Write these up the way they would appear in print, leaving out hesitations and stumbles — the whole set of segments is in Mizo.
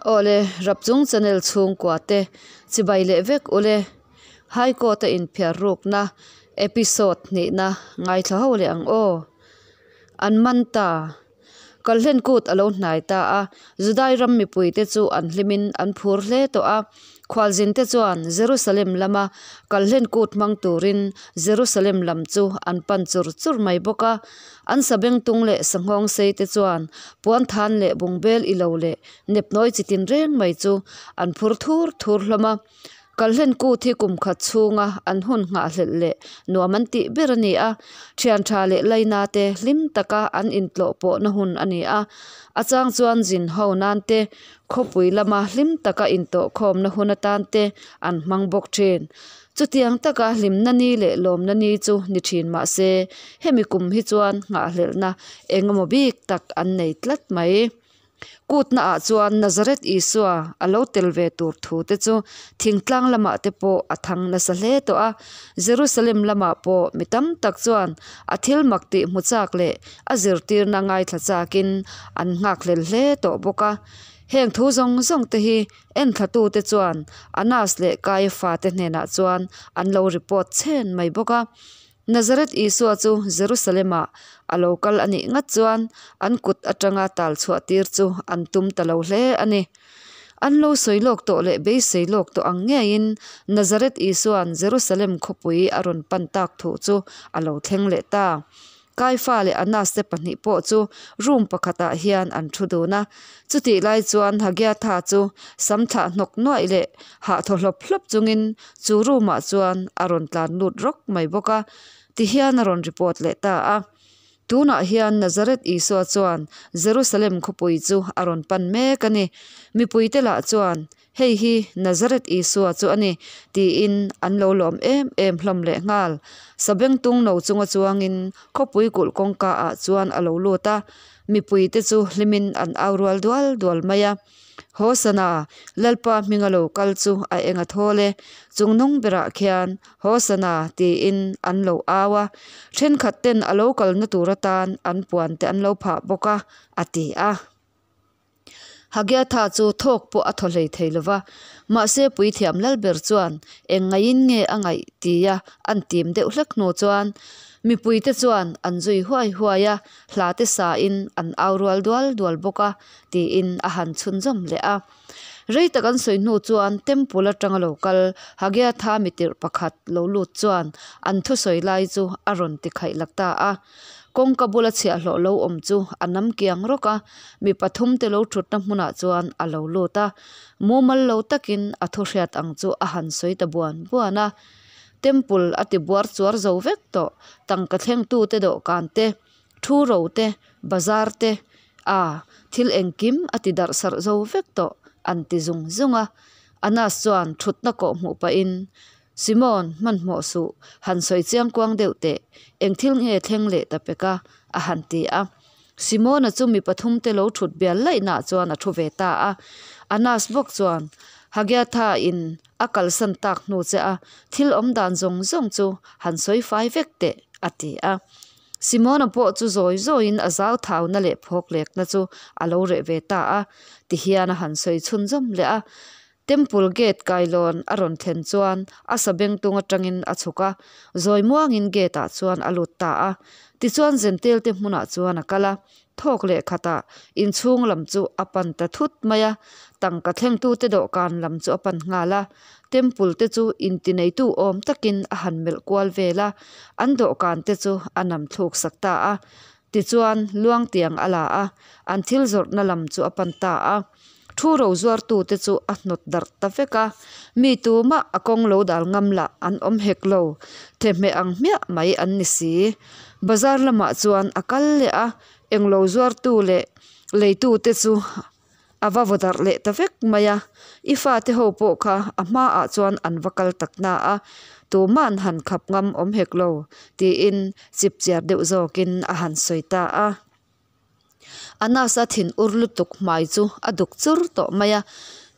Awle, Rapchung channel chhungkua te chibai leh vek ule. High Court a inphiar rukna episode hnihna ngaithla ho leh ang aw. An man ta. Kalhlen kut a lo hnai ta a, Judai ram mipuite chu an hlimin an phur hle tawh a. Khualzinte chuan Jerusalem lama Kalhlen kut hmang turin Jerusalem lam chu an pan chur chur mai bawk a. An sabengtung leh sanghawng sei te chuan puanthan leh bungbel ilo leh nepnawi chi tinreng mai chu an phur thur thur hlawm a. Kalhlen kut hi kum khat chhunga an hun nghahhlelh leh nuam an tih ber a ni a, thian tha leh laina te hlim taka an intlawh pawhna hun a ni a. A chang chuan zin ho nan te, khawpui lama hlim taka intawhkhawmna hun atan te an hmang bawk thin. Chutiang taka hlimna ni leh lawmna ni chu ni thin mah se, hemi kum hi chuan nghahhlelhna engemaw bik tak an nei tlat mai. Kutna ah chuan Nazareth Isua a lo tel ve tur thu te chu thingtlang lamah te pawh a thang nasa hle tawh a. Jerusalem lamah pawh mi tam tak chuan a thil mak tih hmu chak leh a zirtirna ngaithla chakin an nghakhlel hle tawh bawk a. Heng thu zawng zawng te hi Enthlatute chuan Anas leh Kaiafa te hnenah chuan an lo report chhen mai bawk a. Nazareth Isua chu Jerusalem-ah a lo kal a nih ngat chuan an kut atanga tal chhuah tir chu an tum ta lo hle a ni. An lo sawi lawk tawh leh beisei lawk tawh ang ngeiin Nazareth Isua'n Jerusalem khawpui a rawn pan tak thuh chu a lo thleng leh ta. Kaifa leh Anas te pahnih pawh chu room pakhatah hian an thu dun a. Chutih lai chuan Hagiatha chu sam thlah hnawk nuaih leh hah thaw hlawp hlawp chungin chu room ah chuan a rawn tlan lut rawk mai bawk a. Tihian a rawn report leh ta a. Tunah hian Nazareth Isua chuan Jerusalem khawpui chu a rawn pan mek a ni. Mipuite lah chuan Hei hi Nazareth Isua chu a ni, tiin an lo lawm em em hlawm leh nghal. Sabengtung no chunga chuangin khawpui kulh kawngka ah chuan a lo lut a, mipuite chu hlimin an au rual dual dual mai a. Hosana, Lalpa hminga lo kal chu a eng a thawl e, chungnung berah khian Hosana tiin an lo au a, thenkhat ten a lo kalna tur atan an puan te an lo phah bawk a, a ti a. Hagiatha chu thawk pawh a thaw hlei thei lova, mahse puithiam Lalber chuan eng ngaiin nge a ngaih tia an tim deuh hlek hnu chuan mipuite chuan an zui huai huai a, hla te sain an au rual dual dual bawk a tiin a han chhunzawm leh a. Rei tak an sawi hnu chuan Temple atanga lo kal Hagiatha mitirh pakhat lo lut chuan an thusawi lai chu a rawn ti khaih lak ta a. Kawngka bula chhiahhlawh lo awm chu a nam kiang rawk a, mi pathum te lo thutna hmunah chuan a lo lut a. Mumal lo takin a thu hriat ang chu a han sawi ta buan buan a. Temple a ti buar chuar zo vek tawh, tangka thlengtute dawhkan te, thu ro te, bazar te, a thil engkim a ti darh sarh zo vek tawh an ti zung zung a. Anas chuan thutna kawh hmuh pahin Simon, hmanhmawh suh, han sawi chiang kuang deuh teh, eng thil nge thleng leh ta pek a? a han ti a. Simona chu mi pathumte lo thut bial laihnaah chuan a thu ve ta a. Anas bawk chuan, Hagiatha in a kalsan tak hnu che a, thil awm dan zawng zawng chu han sawi fai vek teh, a ti a. Simona pawh chu zawi zawiin a zau thauna leh phawk lekna chu a lo reh ve ta a, tihian a han sawi chhunzawm leh a. Temple gate kailawn a rawn thlen chuan a sabengtung atangin a chhuk a, zawi muangin gate ah chuan a lut ta a. Tichuan Zentel te hmunah chuan a kal a, thawk leh khatah inchhung lam chu a pan ta thut mai a, tangka thlengtute dawhkan lam chu a pan nghal a. Temple te chu intineitu awm takin a han melh kual vel a, an dawhkan te chu a nam thluk sak ta a. Tichuan luangtiang a la a, an thil zawrhna lam chu a pan ta a. Thu ro zuartute chu a hnawt darh ta vek a, mi tumah a kawng lo dal ngam lah an awm hek lo, thehmeh ang hmiah mai an ni si. Bazar lamah chuan a kal leh a, englo zuartu leh leitute chu a va vaw darh leh ta vek mai a, i fate ho pawh kha a hmaah chuan an va kal tak na a, tuma'n han khap ngam awm hek lo, tiin chipchiar deuh zawkin a han sawi ta a. Anas a thin ur lutuk hmai chu a duk chur tawh mai a,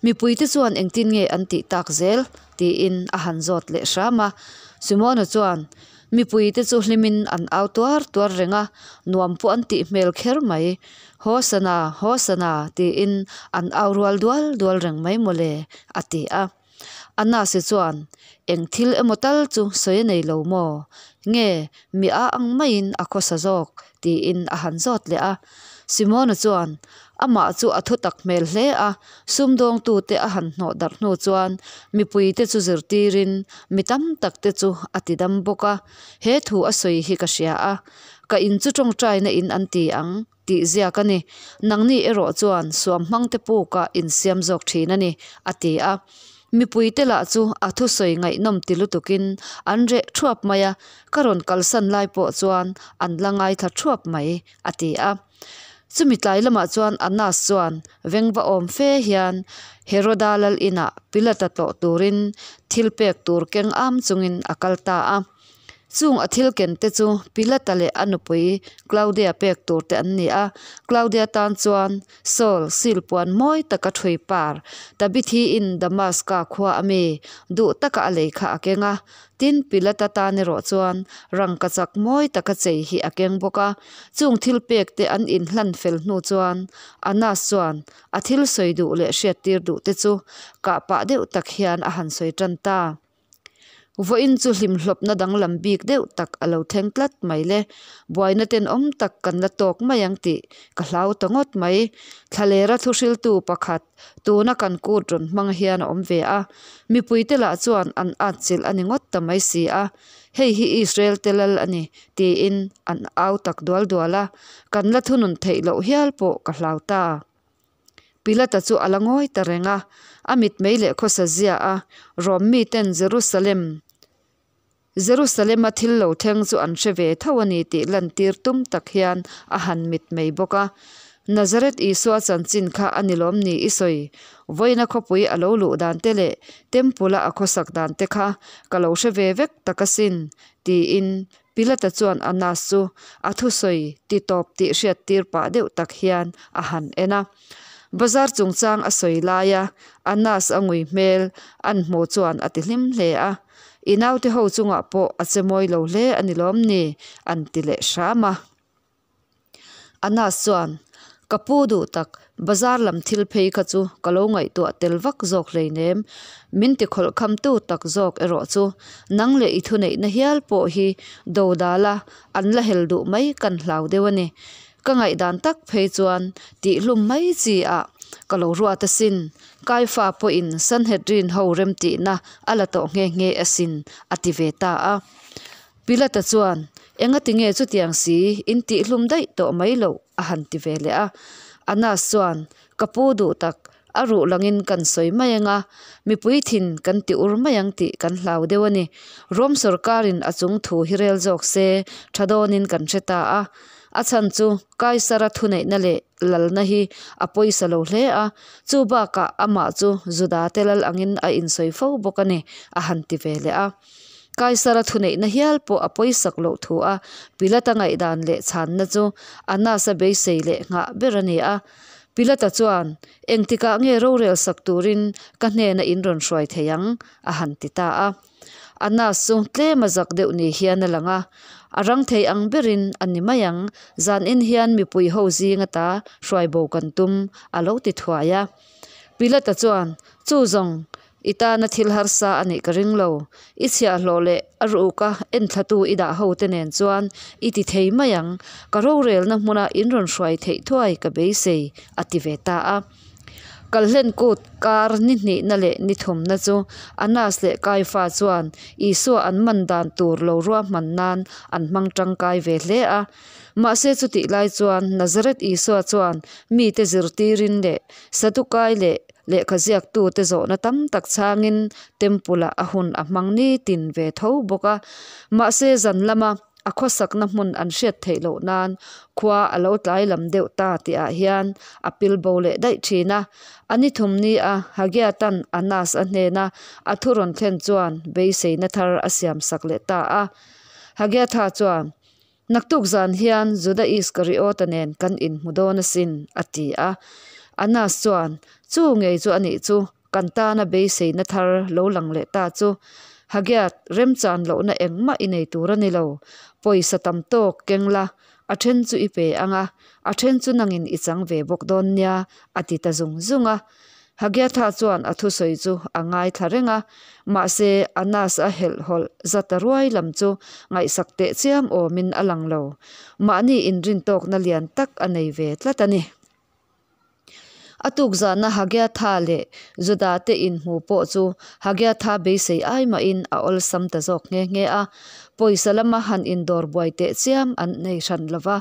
Mipuite chuan engtin nge an tih tak zel? tiin a han zawt leh hram a. Simona chuan, Mipuite chu hlimin an au tuar tuar reng a, nuam pawh an tih hmel kher mai. Hosana! Hosana! tiin an au rual dual dual reng mai mawle, a ti a. Anasi chuan, Eng thil emaw tal chu sawi a nei lo maw? Nge mi a ang maiin a khawsa zawk? tiin a han zawt leh a. Simona chuan, Amah chu a thutak hmel hle a, sumdawngtute a han hnawh darh hnu chuan mipuite chu zirtirin mi tam takte chu a tidam bawk a. He thu a sawi hi ka hria a, ka in chu tawngtaina in an ti ang tih ziak a ni. Nangni erawh chuan suamhmangte pukah insiam zawk thin a ni, a ti a. Mipuite lah chu a thusawi ngaihnawm ti lutukin an reh thuap mai a, ka rawn kalsan lai pawh chuan an la ngaithla thuap mai, a ti a. Chumi tlai lamah chuan Annas chuan vengva awm fe hian Heroda lal inah Pilata tlawh turin thil pek tur keng am chungin a kal ta a. Chung a thil ken te chu Pilata leh a nupui Claudia pek tur te an ni a. Claudia tan chuan Saul sil puan mawi taka thui par Tabithiin Damaska khua a mi duh taka a lei kha a keng a. Tin, Pilata tan erawh chuan rangkachak mawi taka chei hi a keng bawk a. Chung thil pek te an inhlan fel hnu chuan Annas chuan a thil sawi duh leh hriattir duh te chu kah pah deuh tak hian a han sawi tan ta. Vawiin chu hlimhlawpna danglam bik deuh tak a lo thleng tlat mai le. Buaina tenawm tak kan la tawk mai ang tih ka hlau ta ngawt mai. Thlalera thuhriltu pakhat tuna kan kut rawn hmang hian a awm ve a. Mipuite lah chuan an atchilh a ni ngawt ta mai si a. Hei hi Israel te lal a ni tiin an au tak dual dual a. Kan la thunun theih loh hial pawh ka hlau ta. Pilata chu a la ngawi ta reng a, a mitmei leh khawsa zia a, Rom miten Jerusalem Jerusalema thil lo thleng chu an hre ve tho a ni tih lantir tum tak hian a han mitmei bawk a. Nazareth Isua chanchin kha a ni lawm ni i sawi? Vawiina khawpui a lo luh dan te leh Temple-a a khawsak dan te kha ka lo hre ve vek tak asin, tiin Pilata chuan Annas chu a thusawi ti tawp tih hriattir pah deuh tak hian a han en a. Bazar chungchang a sawi laia Annas a ngui hmel an hmuh chuan a ti hlim hle a. I naute ho chungah pawh a che mawi lo hle a ni lawm ni? an ti leh hram a. Annas chuan, Ka pu duh tak, bazar lam thil phei kha chu ka lo ngaihtuah tel vak zawk hleinem. Min ti khawlhkhamtu tak zawk erawh chu nang leh i thuneihna hial pawh hi dodala an la hel duh mai kan hlau deuh a ni. Ka ngaihdan tak phei chuan tihhlum mai chi ah ka lo ruat asin. Kaifa pawhin Sanhedrin ho remtihna a la tawh nghe nghe asin, a ti ve ta a. Pilata chuan, Engati nge chutiang si, in tihhlum daih tawh mai loh? a han ti ve leh a. Annas chuan, Ka pu duh tak, a ruh langin kan sawi mai ang a, mipui thin kan ti ur mai ang tih kan hlau deuh a ni. Rom sawrkarin a chung thu hi rel zawk se, tha dawnin kan hre ta a. A chhan chu Kaisara thuneihna leh lalna hi a pawisa lo hle a, chu bakah amah chu Judate lal angin a insawi fo bawk a ni, a han ti ve leh a. Kaisara thuneihna hial pawh a pawisak loh thu a, Pilata ngaihdan leh chhanna chu Annas-a beisei leh nghah ber a ni a. Pilata chuan, Engtikah nge rorel sak turin ka hnena in rawn hruai thei ang? a han ti ta a. Annas chu tlem a zak deuh ni hian a lang a, A rang thei ang berin a ni mai ang, zanin hian mipui ho zing ata hruai bo kan tum, a lo ti thuai a. Pilata chuan, Chu zawng, I tana thil harsa a nih ka ring lo. I chhiahhlawh leh a ruka enthlatu i dah ho te nen chuan i ti thei mai ang. Ka rorelna hmuna in rawn hruai theih thuai ka beisei, a ti ve ta a. Kalhlen kut kar ni hnihna leh ni thumna chu Annas leh Kaifa chuan Isua an man dan tur lo ruahman nan an hmang tangkai ve hle a. Mahse chutih lai chuan Nazareth Isua chuan mite zirtirin leh Sadukai leh Lehkha ziaktute zawhna tam tak chhangin Temple-ah a hun a hmang nitin ve tho bawk a. Mahse zan lama a khawsakna hmun an hriat theih loh nan khua a lo tlai lam deuh ta tihah hian a pil bo leh daih thin a. A ni thum ni a Hagiatan Annas a hnena a thu rawn thlen chuan beiseina thar a siam sak leh ta a. Hagiatha chuan, Naktuk zan hian Juda Iskariota nen kan inhmu dawn asin, a ti a. Annas chuan, Chu ngei chu a nih chu, kan tana beiseina thar lo lang leh ta chu. Hagiath, remchan lohna engmah i nei tur a ni lo. Pawisa tam tawk keng la, a then chu i pe ang a, a then chu nangin i chang ve bawk dawn nia, a ti ta zung zung a. Hagiatha chuan a thusawi chu a ngaithla reng a, mahse Anas a helhhawlh zat a ruai lam chu ngaihsak teh chiam awmin a lang lo. Mahni inrintawkna lian tak a nei ve tlat a ni. A tuk zana Hagiatha leh Juda te inhmu pawh chu Hagiatha beisei ai mahin a awlsam ta zawk nghe nghe a. Pawisa lama han indawr buai teh chiam an nei hran lo va,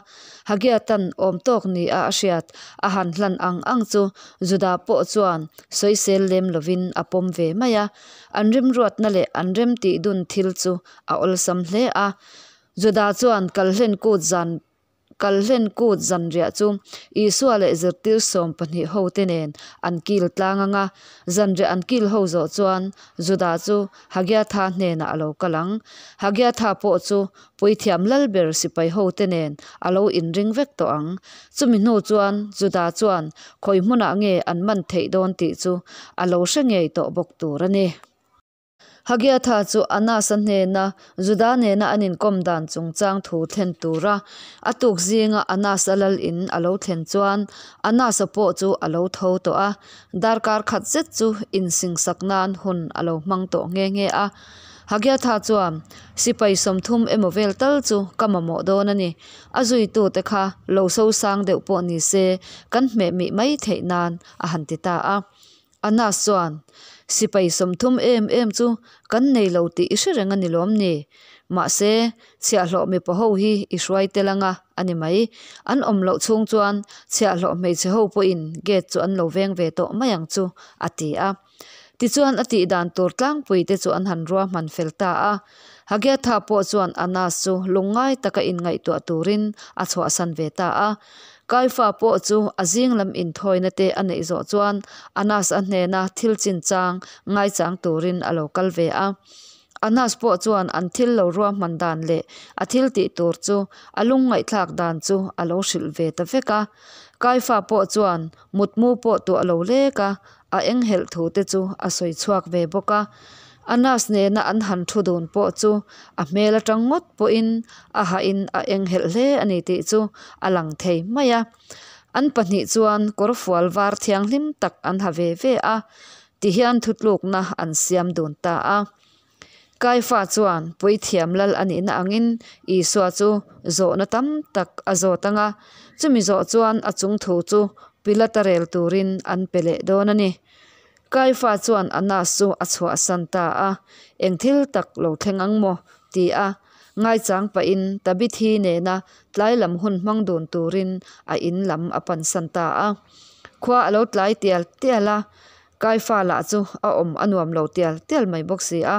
Hagiatha'n awm tawk nia a hriat a han hlan ang ang chu Juda pawh chuan sawisel lem lovin a pawm ve mai a. An rimruatna leh an remtih dun thil chu a awlsam hle a. Juda chuan kalhlen kut zan Kalhlen kut zanriah chu Isua leh zirtir 12 hote nen an kil tlang ang a, zanriah an kil ho zawh chuan Juda chu Hagiatha hnenah a lo kal ang. Hagiatha pawh chu puithiam lalber sipai hote nen a lo inring vek tawh ang. Chumi hnu chuan Juda chuan khawi hmunah nge an man theih dawn tih chu a lo hre ngei tawh bawk tur a ni. Hagiatha chu Anasa hnena Juda nena an inkawm dan chungchang thu thlen tura a tuk zinga Anasa lal in a lo thlen chuan Anasa pawh chu a lo tho tawh a, darkar khat zet chu insingsak nan hun a lo hmang tawh nghe nghe a. Hagiatha chuan, Sipai 30 emaw vel tal chu ka mamawh dawn a ni. A zuitute kha lo sosang deuh pawh ni se kan hmehmih mai theih nan, a han ti ta a. Anas chuan, Sipai 30 em em chu kan nei lo tih i hre reng a ni lawm ni? Mahse, chhiahhlawh mipa ho hi i hruai tel anga a ni mai. An awm loh chhung chuan chhiahhlawh hmeichhe ho pawhin gate chu an lo veng ve tawh mai ang chu, a ti a. Tichuan a tih dan tur tlangpui te chu an han ruahman fel ta a. Hagiatha pawh chuan Anas chu lungngai taka inngaihtuah turin a chhuahsan ve ta a. Kaifa pawh chu a zing lam inthawina te a neih zawh chuan Anas-a hnena thil chinchang ngaichang turin a lo kal ve a. Anas pawh chuan an thil lo ruahman dan leh a thil tih tur chu a lungngaihthlak dan chu a lo hrilh ve ta vek a. Kaifa pawh chuan mutmu pawh tuah lo lek a, a enghelh thu te chu a sawi chhuak ve bawk a. Anas nena an han thu dun pawh chu a hmel atang ngawt pawhin a hahin a enghelh hle a ni tih chu a lang thei mai a. An pahnih chuan kawrfual var thianghlim tak an ha ve ve a, tihian thutlukna an siam dun ta a. Kaifa chuan puithiam lal a nihna angin Isua chu zawhna tam tak a zawt ang a, chumi zawh chuan a chung thu chu Pilata rel turin an pe leh dawn a ni. Kaifa chuan Annas chu a chhuahsan ta a, Eng thil tak lo thleng ang maw? ti a ngaichang pahin Tabithi nena tlai lam hun hmang dun turin a in lam a pansan ta a. Khua a lo tlai tial tial a, Kaifa lah chu a awm a nuam lo tial tial mai bawk si a.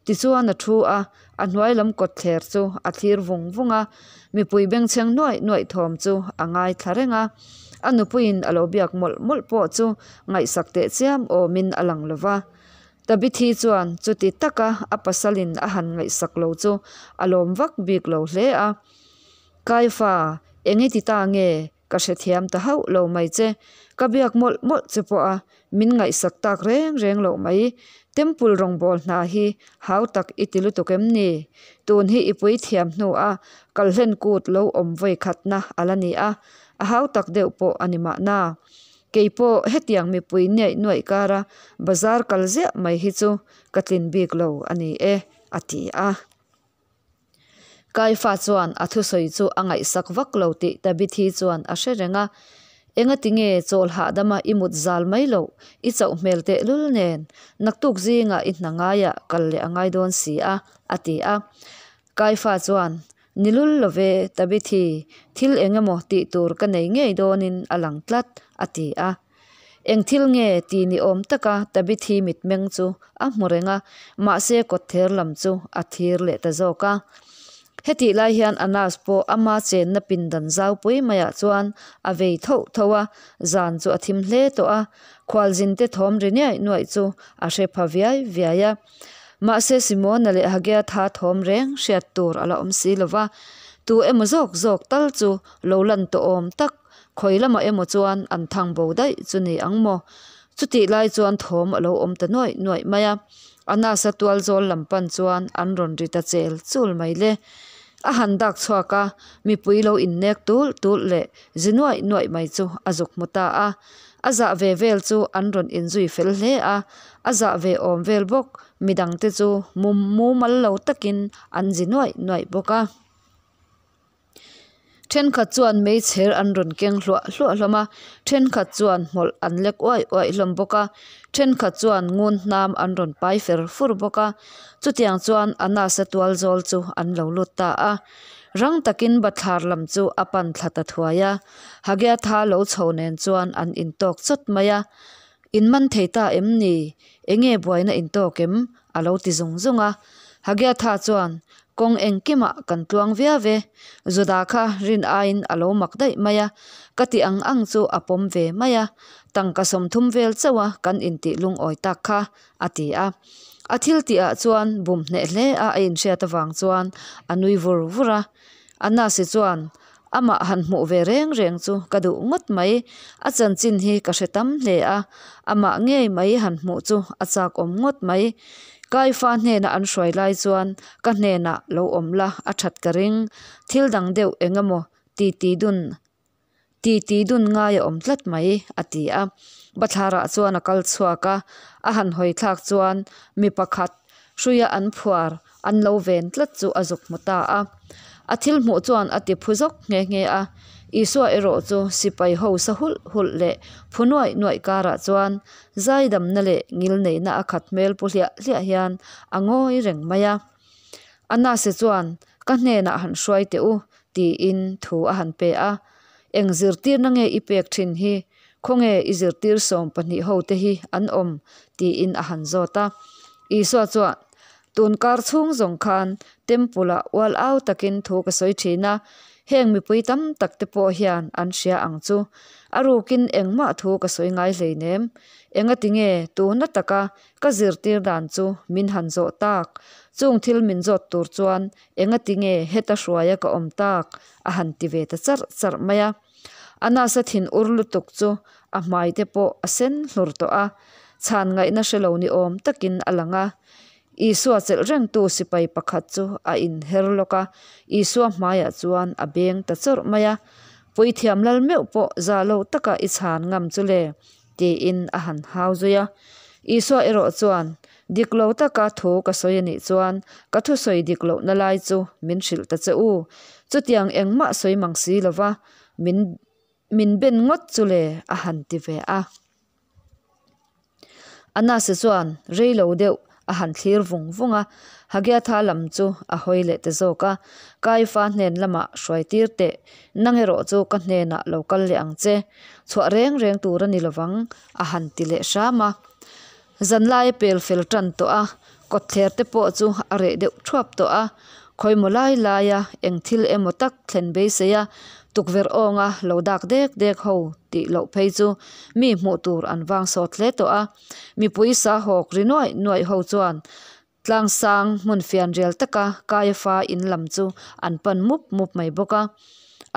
Tichuan a thu a, a hnuai lam kawtthler chu a thlir vung vung a, mipui bengchheng nuaih nuaih thawm chu a ngaithla reng a. A nupuiin a lo biak mawlh mawlh pawh chu ngaihsak teh chiam awmin a lang lo va. Tabithi chuan chuti taka a pasalin a han ngaihsak lo chu a lawm vak bik lo hle a. Kaifa, eng i ti ta nge? Ka hrethiam ta hauh lo mai che. Ka biak mawlh mawlh che pawh a, min ngaihsak tak reng reng loh mai. Temple rawngbâwl hna hi hau tak i ti lutuk em ni? Tun hi i pui thiam hnu a, kalhlen kut lo awm vawi khatna a la ni a, a hau tak deuh pawh a ni mahna. Kei pawh hetiang mipui niaih nuaih kara bazar kal ziah mai hi chu ka tlin bik lo a ni e, a ti a. Kaifa chuan a thusawi chu a ngaihsak vak lo tih Tabithi chuan a hre reng a. Engati nge chawl hahdama i mut zal mai loh, i chauh hmel tehlul nen, naktuk zingah i hna ngaiah kal leh a ngai dawn si a, a ti a. Kaifa chuan, Ni lul lo ve, Tabithi, thil eng emaw tih tur ka nei ngei dawnin a lang tlat, a ti a. Eng thil nge ti ni awm taka Tabithi mitmeng chu a hmu reng a, mahse kawtther lam chu a thir leh ta zawk a. Hetih lai hian Anas pawh ama chenna pindan zaupui maiah chuan a vei thoh tho a, zan chu a thim hle tawh a, khualzinte thawm ri niaih nuaih chu a hre pha viai viai a. Mahse Simona leh Hagiatha thawm reng hriat tur a la awm si lo va, tu emaw zawk zawk tal chu lo lan tawh awm tak Khawi lamah emaw chuan an thang bo daih chu ni ang maw? Chutih lai chuan thawm a lo awm ta nuaih nuaih mai a. Anasa tual zawl lam pan chuan an rawn ri ta chel chul mai le. A han dak chhuak a, mipui lo innek tul tul leh zi nuaih nuaih mai chu a zuk hmu ta a. A zah ve vel chu an rawn inzui fel hle a, a zah ve awm vel bawk midangte chu mumal lo takin an zi nuaih nuaih bawk a. Thenkhat chuan meichher an rawn keng hluah hluah hlawm a, thenkhat chuan hmawlh an lek uaih uaih hlawm bawk a, thenkhat chuan ngun hnam an rawn pai fer fur bawk a. Chutiang chuan a nasa tual zawl chu an lo lut ta a. Rang takin bathlar lam chu a pan thla ta thuai a, Hagiatha lo chho nen chuan an intawk chawt mai a. In man thei ta em ni? Enge buaina intawk em? a lo ti zung zung a. Hagiatha chuan, Kawng engkimah kan tluang viau e. Juda kha rin aiin a lo mak daih mai a, ka ti ang ang chu a pawm ve mai a, tangka 30 vel chauh a kan intih lungawi tak kha, a ti a. A thil tihah chuan bum hneh hle a a inhriat avang chuan a nui vur vur a. Anasi chuan, Amah han hmuh ve reng reng chu ka duh ngawt mai, a chanchin hi ka hre tam hle a, amah ngei mai han hmuh chu a chak awm ngawt mai. Kaifa hnena an hruai lai chuan ka hnenah lo awm la a that ka ring, thil dang deuh eng emaw titi dun titi dun ngai a awm tlat mai, a ti a. Bathlarah chuan a kal chhuak a, a han hawi thlak chuan mi pakhat hruia an phuar an lo ven tlat chu a zuk hmu ta a. A thil hmuh chuan a ti phu zawk nghe nghe a. Isua erawh chu sipai ho sa hulh hulh leh phu nuaih nuaih karah chuan zaidamna leh ngilneihna a khat hmel pu hliah hliah hian a ngawi reng mai a. Anase chuan, Ka hnenah han hruai teh u, tiin thu a han pe a. Eng zirtirna nge i pek thin hi? Khawnge i zirtir 12 ho te hi an awm? tiin a han zawt a. Isua chuan, Tun kar chhung zawng khan Temple ah ual au takin thu ka sawi thin a, heng mipui tam tak te pawh hian an hria ang chu. A rukin engmah thu ka sawi ngai hleinem. Engati nge tuna taka ka zirtir dan chu min han zawh tak? Chung thil min zawt tur chuan engati nge heta hruaia ka awm tak? a han ti ve ta charh charh mai a. A nasa thin ur lutuk chu a hmai te pawh a sen hlur tawh a, chhan ngaihna hre lo ni awm takin a lang a. Isua chelh rengtu sipai pakhat chu a inher lawk a, Isua hmaiah chuan a beng ta chawrh mai a, Puithiam lal meuh pawh za lo taka i chhan ngam chu le, tiin a han hau zui a. Isua erawh chuan, Dik lo taka thu ka sawi a nih chuan ka thusawi dik lohna lai chu min hrilh ta che u. Chutiang engmah sawi mang si lova min min ben ngawt chu le, a han ti ve a. Anase chuan rei lo deuh a han thlir vung vung a, Hagiatha lam chu a hawi leh ta zawk a, Kaifa hnen lamah hruai tir teh, nang erawh chu ka hnenah lo kal leh ang che, chhuah reng reng tur a ni lovang, a han ti leh hram a. Zanlai a pel fel tan tawh a, kawtthler te pawh chu a reh deuh thuap tawh a, khawimaw lai laia eng thil emaw tak thlen beisei a, tukverh awnga lo dak dek dek ho tih loh phei chu mi hmuh tur an vang sawt hle tawh a. Mipui sa hawk ri nuaih nuaih ho chuan tlangsang hmun fianrial taka Kaiafa in lam chu an pan mup mup mai bawk a.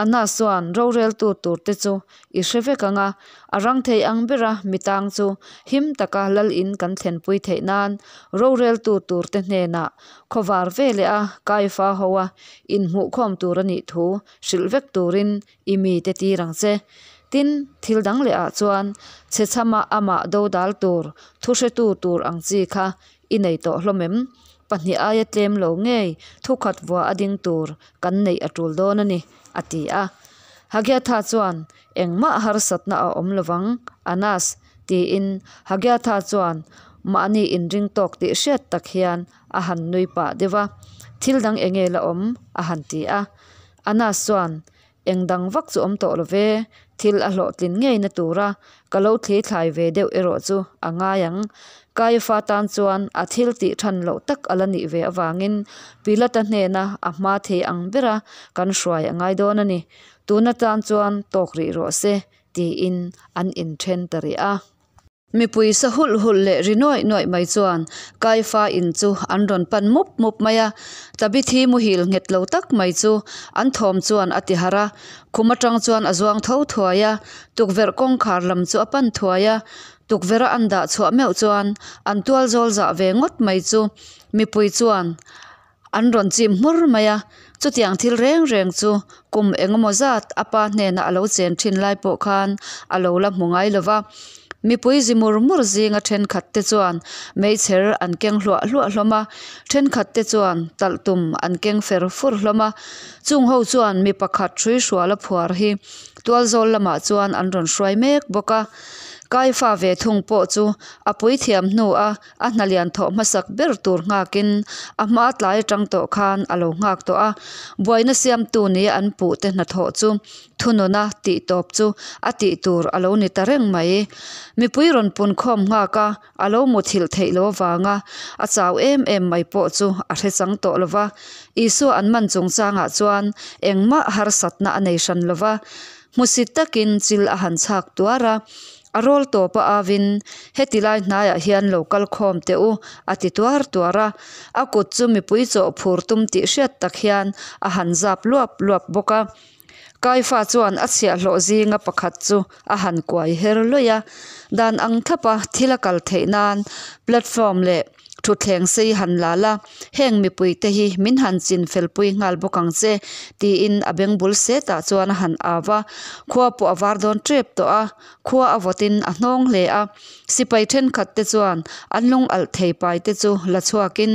Annas chuan roreltu tur te chu i hre vek ang a, a rang thei ang bera mitang chu him taka lal in kan thlenpui theih nan roreltu tur te hnenah khawvar ve leh a Kaiafa hoa inhmuhkhawm tur a nih thu hrilh vek turin I mite tir ang che. Tin, thil dang leh ah chuan chhe chhama amah dodal tur, thu hretu tur ang chi kha i nei tawh hlawm em? Pahnih aia tlem lo ngei thukhat vua a ding tur kan neih a tul dawn a ni, a ti a. Hagiatha chuan, Engmah harsatna a awm lovang, Anas, tiin Hagiatha chuan mahni inring tawk tih hriat tak hian a han nui pah deuh a. Thil dang enge la awm? a han ti a. Anas chuan, Eng dang vak chu awm tawh lo ve, thil a hlawhtlin ngeina tura ka lo thli thlai ve deuh erawh chu a ngai ang. Kaiafa tan chuan a thil tih than loh tak a la nih ve avangin Pilata hnena a hma thei ang bera kan hruai a ngai dawn a ni. Tuna tan chuan tawk rih rawh se, tiin an inthen ta rih a. Mipui sa hulh hulh leh ri nuaih nuaih mai chuan Kaifa in chu an rawn pan mup mup mai a, Tabithi muhil nghet lo tak mai chu an thawm chuan a ti harh a, khum atang chuan a zuang tho thuai a, tukverh kawngkhar lam chu a pan thuai a. Tukverha an dah chhuah meuh chuan an tual zawl zah ve ngawt mai chu mipui chuan an rawn chim hmur mai a. Chutiang thil reng reng chu kum engemaw zat a pa hnena a lo chen thin lai pawh khan a lo la hmu ngai lo va. Mipui zi mur mur zinga thenkhat te chuan meichher an keng hluah hluah hlawm a, thenkhat te chuan talh tum an keng fer fur hlawm a. Chung ho chuan mi pakhat hrui hrual a phuar hi tual zawl lamah chuan an rawn hruai mek bawk a. Kaifa ve thung pawh chu a puithiam hnu a a hna lian thawh hmasak ber tur nghakin a hma tlai atang tawh khan a lo nghak tawh a. Buaina siamtu nia an puh te hnathawh chu thununa tih tawp chu a tih tur a lo ni ta reng mai. Mipui rawn pun khawm nghak a, a lo muthilh theih lo avanga a chau em em mai pawh chu a hre chang tawh lo va. Isua an man chungchangah chuan engmah harsatna a nei hran lo va, hmusit takin chil a han chhak tuar a. A rawl tawp a avin, Heti lai hnaiah hian lo kal khawm teh u, a ti tuar tuar a. A kut chu mipui chawh phur tum tih hriat tak hian a han zap luap luap bawk a. Kaifa chuan a chhiahhlawh zinga pakhat chu a han kuai her luaih a. Dan ang thlapa thil a kal theih nan platform leh thutthleng sei han la la, heng mipuite hi min han chin felpui nghal bawk ang che, tiin a beng bul setah chuan a han au a. Khua pawh a var dawn tep tawh a, khua a vawtin a hnawng hle a. Sipai thenkhat te chuan an lung alh thei pai te chu la chhuakin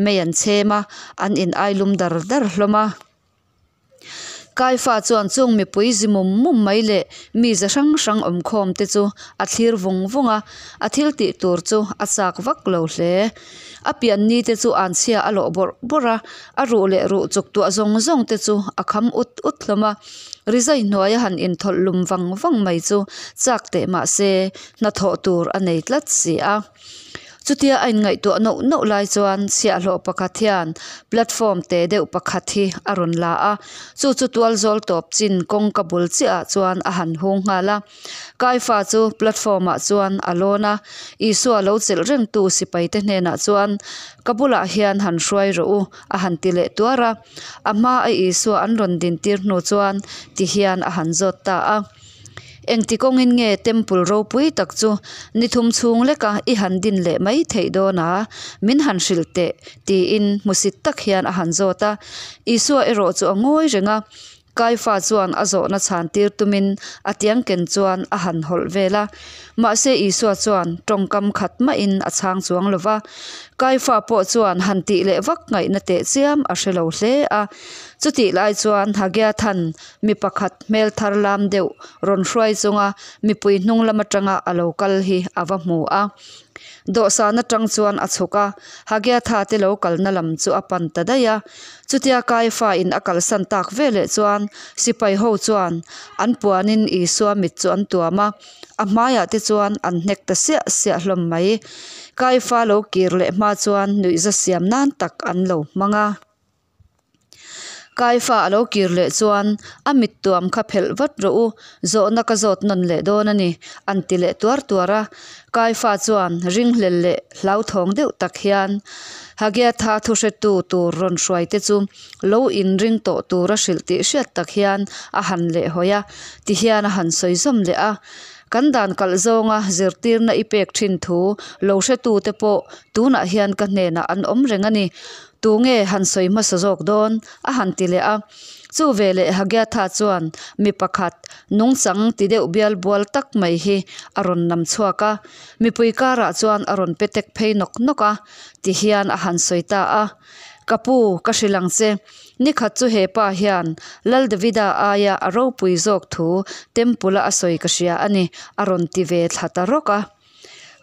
mei an chhem a, an in ailum dar dar hlawm a. Kaifa chuan chung mipui zi mum mum mai leh mi ze hrang hrang awm khawm te chu a thlir vung vung a, a thil tih tur chu a chak vak lo hle. A pian ni te chu an chhia a lawh bawrh bawrh a, a ruh leh ruh chuk tuah zawng zawng te chu a kham ut ut hlawm a. Rizai hnuaia han inthawlh lum vang vang mai chu chak teh mah se hnathawh tur a nei tlat si a. Chutia a inngaihtuah nauh nauh lai chuan chhiahhlawh pakhat hian platform te deuh pakhat hi a rawn la a, chu chu tual zawl tawp chin kawngka bul chiahah chuan a han hung nghal a. Kaifa chu platform ah chuan a lawn a, Isua lo chelh rengtu sipaite hnenah chuan, Ka bulah hian han hruai rawh u, a han ti leh tuar a. A hma a Isua an rawn dintir hnu chuan ti hian a han zawt ta a. Engti kawngin nge temple ropui tak chu ni thum chhung leka i han din leh mai theih dawn a, min han hrilh teh, tiin hmusit tak hian a han zawt a. Isua erawh chu a ngawi reng a, Kaifa chuan a zawhna chhan tir tumin a tiang ken chuan a han hawlh vel a. Mahse Isua chuan tawngkam khat mahin a chhang chuang lo va. Kaifa pawh chuan han tih leh vak ngaihna teh chiam a hre lo hle a. Chutih lai chuan Hagiathan Mi pakhat hmel thar lam deuh rawn hruai chunga mipui hnung lam atanga a lo kal hi a va hmu a. Dawhsan atang chuan a chhuk a, Hagiatha te lo kalna lam chu a pan ta daih a. Chutia Kaifa in a kalsan tak veleh chuan sipai ho chuan an puanin Isua mit chu an tuam a, a hmaiah te chuan an hnek ta siah siah hlawm mai. Kaifa lo kir leh hma chuan nuihza siam nan tak an lo hmang a. Kaifa a lo kir leh chuan, A mit tuam kha phelh vat rawh u, zawhna ka zawt nawn leh dawn a ni, an ti leh tuar tuar a. Kaifa chuan ringhlel leh hlauthawng deuh tak hian Hagiatha thuhretu tur rawn hruai te chu lo inring tawh tura hrilh tih hriat tak hian a han lehhawi a, tihian a han sawi zawm leh a. Kan dan kalh zawnga zirtirna i pek thin thu lo hretute pawh tunah hian ka hnenah an awm reng a ni. Tunge han sawi hmasa zawk dawn? a han ti leh a. Chu veleh Hagiatha chuan mi pakhat nungchang ti deuh bial bual tak mai hi a rawn nam chhuak a. Mipui karah chuan a rawn pe tek phei nawk nawk a, ti hian a han sawi ta a. Ka pu, ka hrilh ang che. Nikhat chu he pa hian Lal Davida aia a ropui zawk thu Temple-a a sawi ka hria a ni, a rawn ti ve thla ta rawk a.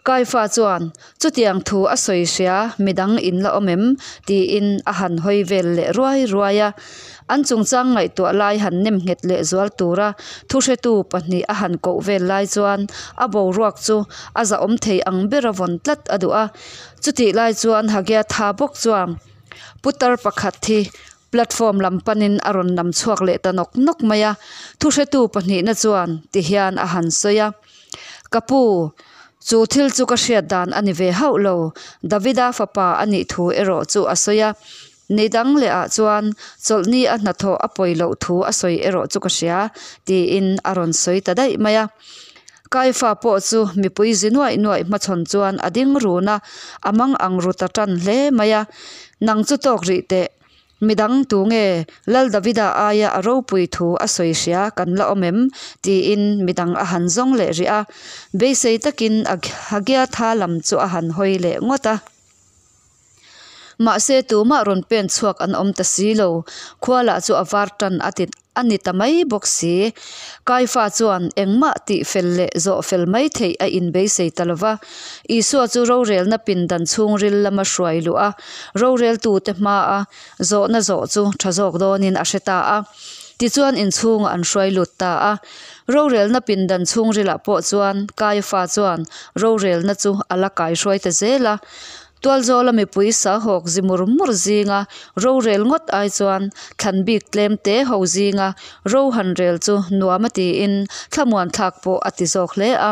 Kaifa chuan, Chutiang thu a sawi hria, midang in la awm em? tiin a han hawi vel leh ruai ruai a. An chungchang ngaihtuah lai han nem nghet leh zual tura thuhretu pahnih a han koh vel lai chuan a boruak chu a zahawm thei ang bera vawn tlat a duh a. Chutih lai chuan Hagiatha bawk chuan putar pakhat hi platform lam panin a rawn nam chhuak leh ta nawk nawk mai a. Thuhretu pahnihna chuan tihian a han sawi a. Ka pu, chu thil chu ka hriat dan a ni ve hauh lo, Davida fapa a nih thu erawh chu a sawi a. Ni dang leh ah chuan chawlhni a hnathawh a pawi loh thu a sawi erawh chu ka hria, tiin a rawn sawi ta daih mai a. Kaifa pawh chu mipui zi nuaih nuaih hmachhawn chuan a ding run a, a mang ang ru ta tan hle mai a. Nang chu tawk rih teh. Midang tu nge Lal Davida aia a ropui thu a sawi hria kan la awm em? tiin midang a han zawng leh rih a. Beisei takin a Hagiatha lam chu a han hawi leh ngawt a. Mahse tumah rawn pen chhuak an awm ta si lo. Khua lah chu a var tan a ti a ni ta mai bawk si. Kaifa chuan engmah tih fel leh zawh fel mai theih a inbeisei ta lo va. Isua chu rorelna pindan chhungril lama hruai luh a, roreltute hmaa zawhna zawh chu tha zawk dawnin a hre ta a. Tichuan inchhungah an hruai lut ta a. Rorelna pindan chhungrilah pawh chuan Kaifa chuan rorelna chu a la kaihruai ta zel a. Tualzawla mipui sahawk zi mur mur zinga rorel ngawt ai chuan thlan bik tlem te ho zinga ro han rel chu nuam a tiin thlamuan thlak pawh a ti zawk hle a.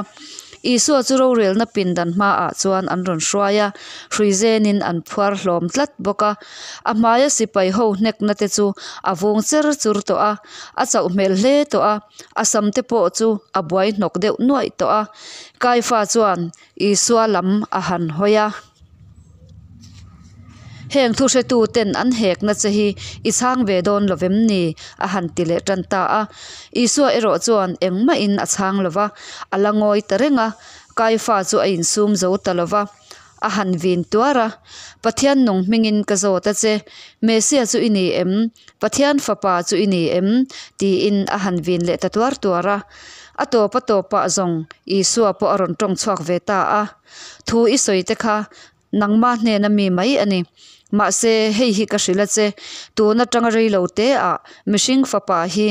Isua chu rorelna pindan hmaah chuan an rawn hruai a, hrui zenin an phuar hlawm tlat bawk a. A hmaia sipai ho hnekna te chu a vung cher chur tawh a, a chauh hmel hle tawh a, a sam te pawh chu a buai hnawk deuh nuaih tawh a. Kaifa chuan Isua lam a han hawi a. Heng thuhretu ten an hekna che hi i chhang ve dawn lo vem ni? a han ti leh tan ta a. Isua erawh chuan engmahin a chhang lo va, a la ngawi ta reng a. Kaifa chu a insum zo ta lo va, a han vin tuar a, Pathian nung hmingin ka zawt a che, Mesia chu i ni em? Pathian Fapa chu i ni em? tiin a han vin leh ta tuar tuar a. A tawp a tawpah zawng Isua pawh a rawn tawng chhuak ve ta a, Thu i sawi te kha nangma hnena mi mai a ni. Mahse, hei hi ka hrilh a che, tun atanga rei lo te ah mihring Fapa hi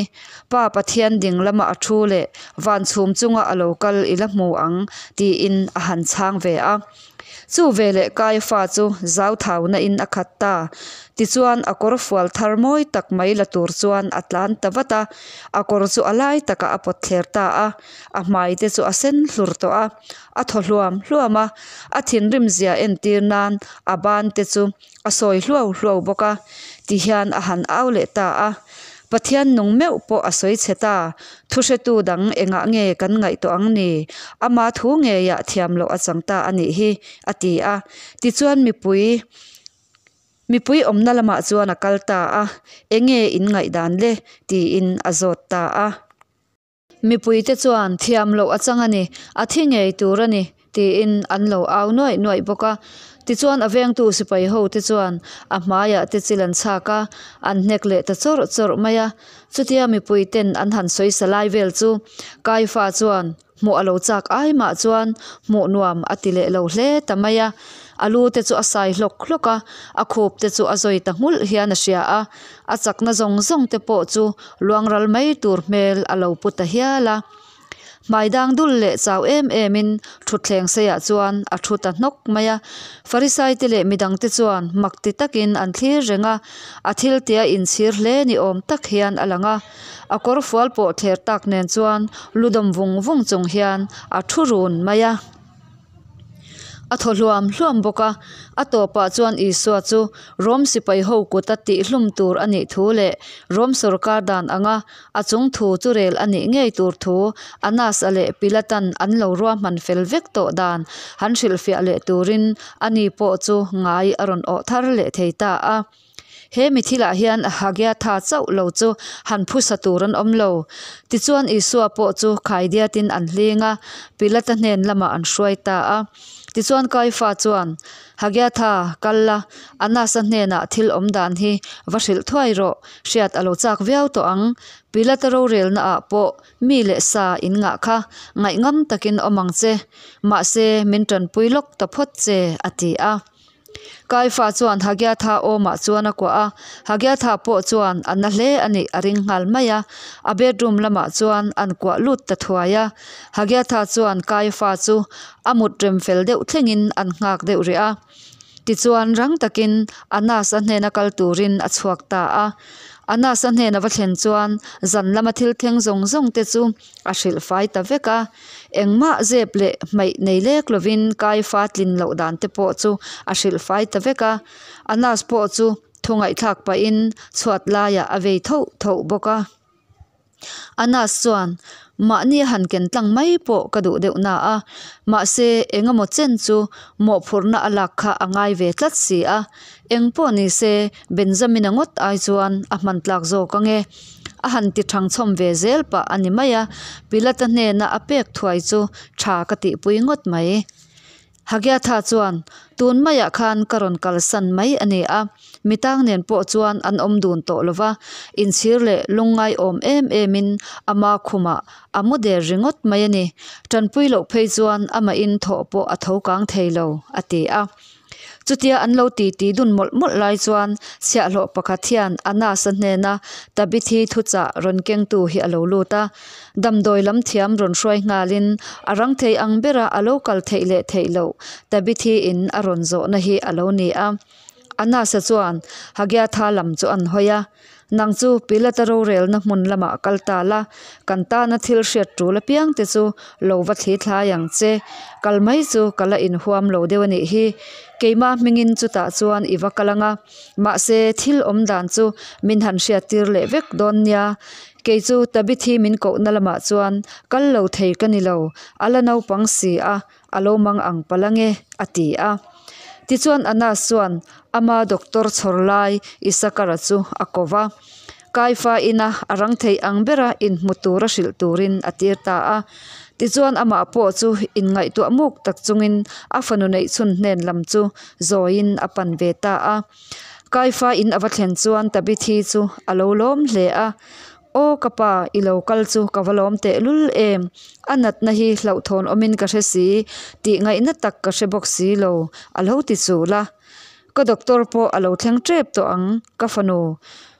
Pa Pathian ding lama a thu leh van chhum chunga a lo kal i la hmu ang, tiin a han chhang ve a. Chu veleh Kaiafa chu zauthauna in a khat ta. Tichuan a kawr fual thar mawi tak mai la tur chuan a tlan ta vat a, a kawr chu a lai takah a pawt thler ta a, a hmai te chu a sen hlur tawh a, a thaw hluam hluam a, a thinrim zia entir nan a ban te chu a sawi hluau hluau bawk a, tihian a han au leh ta a. Pathian nung meuh pawh a sawi chhe ta, thuhretu dang engah nge kan ngaihtuah ang ni? Ama thu ngeiah thiam loh a chang ta a nih hi, a ti a. Tichuan mipui mipui awmna lamah chuan a kal ta a, Enge in ngaihdan le? tiin a zawt ta a. Mipuite chuan, Thiam loh a chang a ni, a thi ngei tur a ni, tiin an lo au nuaih nuaih bawk a. Tichuan a vengtu sipai hote chuan a hmaiah te chil an chhak a, an hnek leh ta chawrh chawrh mai a. Chutia mipuiten an han sawi sa lai vel chu Kaifa chuan hmuh a lo chak ai mah chuan hmuh nuam a ti leh lo hle ta mai a. A lu te chu a sai hlawk hlawk a, a khup te chu a zawi ta nghulh hian a hria a. A chakna zawng zawng te pawh chu luangral mai tur hmel a lo pu ta hial a. Hmai dang dul leh chau em em in thutthleng seiah chuan a thu ta hnawk mai a. Farisai te leh midang te chuan mak ti takin an thlir reng a, a thil tia inchhir hle ni awm tak hian a lang a. A kawr fual pawh thler tak nen chuan lu dawm vung vung chung hian a thu run mai a. A thaw hluam hluam bawk a, a tawpah chuan Isua chu Rom sipai ho kuta tihhlum tur a nih thu leh Rom sawrkar dan anga a chung thu chu rel a nih ngei tur thu Annas-a leh Pilatan an lo ruahman fel vek tawh dan han hrilhfiah leh turin ani pawh chu ngai a rawn awh thar leh thei ta a. He mi thilah hian Hagiatha chauh lo chu han phusa tur an awm lo. Tichuan Isua pawh chu khaidiatin an hling a, Pilata hnen lamah an hruai ta a. Tichuan Kaifa chuan, Hagiatha, kal la, Anasa hnenah thil awm dan hi va hrilh thuai rawh, hriat a lo chak viau tawh ang. Pilata rorelnaah pawh mi leh sa in ngah kha ngaihngam takin awm ang che, mahse min tanpui lawk ta phawt che, a ti a. Kaifa chuan Hagiatha awmah chuan a kuah a, Hagiatha pawh chuan a na hle a nih a ring nghal mai a, a bedroom lamah chuan an kuah lut ta thuai a. Hagiatha chuan Kaifa chu a mut rem fel deuh thlengin an nghak deuh rih a. Tichuan rang takin Anas a hnena kal turin a chhuak ta a. Anas a hnena va thlen chuan zan lama thil thleng zawng zawng te chu a hrilh fai ta vek a, engmah zep leh hmaih nei lek lovin Kaifa tlin loh dan te pawh chu a hrilh fai ta vek a, Anas pawh chu thu ngaihthlak pahin chhuat laiah a vei thoh thoh bawk a. Anas chuan, Mahnia han ken tlang mai pawh ka duh deuh na a, mahse engemaw chen chu mawhphurhna a lak kha a ngai ve tlat si a. Eng pawh ni se Benjamina ngawt ai chuan a hman tlak zawk ange. A han ti thangchhawm ve zel pah a ni mai a, Pilata hnena a pek thuai chu tha ka tihpui ngawt mai. Hagiatha chuan, Tun maiah khan ka rawn kalsan mai a ni a, mitang nen pawh chuan an awm dun tawh lo va, inchhir leh lungngai awm em emin ama khumah a mu der ringawt mai a ni. Tanpui loh phei chuan amahin thawh pawh a tho kang thei lo, a ti a. Chutia an lo titi dun mawlh mawlh lai chuan chhiahhlawh pakhat hian Anasa hnena Tabithi thuchah rawn kengtu hi a lo lut a. Damdawi lam thiam rawn hruai nghalin a rang thei ang bera a lo kal theih leh theih loh Tabithi in a rawn zawhna hi a lo ni a. Anasa chuan Hagiatha lam chu an hawi a, Nang chu Pilata rorelna hmun lamah kal ta la, kan tana thil hriat tul apiang te chu lo va thli thlai ang che. Kal mai chu ka la inhuam lo deuh a nih hi. Keimah hmingin chutah chuan i va kal ang a, mahse thil awm dan chu min han hriattir leh vek dawn nia. Kei chu Tabithi min kohna lamah chuan kal lo thei ka ni lo, a la naupang si a, a lo mang ang palh ange, a ti a. Tichuan Anas chuan ama doctor chhawr lai Isakara chu a ko va, Kaifa ina a rang thei ang bera inhmu tura hrilh turin a tir ta a. Tichuan amah pawh chu inngaihtuah muk tak chungin a fanu neihchhun hnen lam chu zawiin a pan ve ta a. Kaifa in a va thlen chuan Tabithi chu a lo lawm hle a. Aw ka pa, i lo kal chu ka va lawm teh lul em? A natna hi hlauhthawn awmin ka hre si, tih ngaihna tak ka hre bawk si lo, a lo ti chul a. Ka doctor pawh a lo thleng tep tawh ang, ka fanu.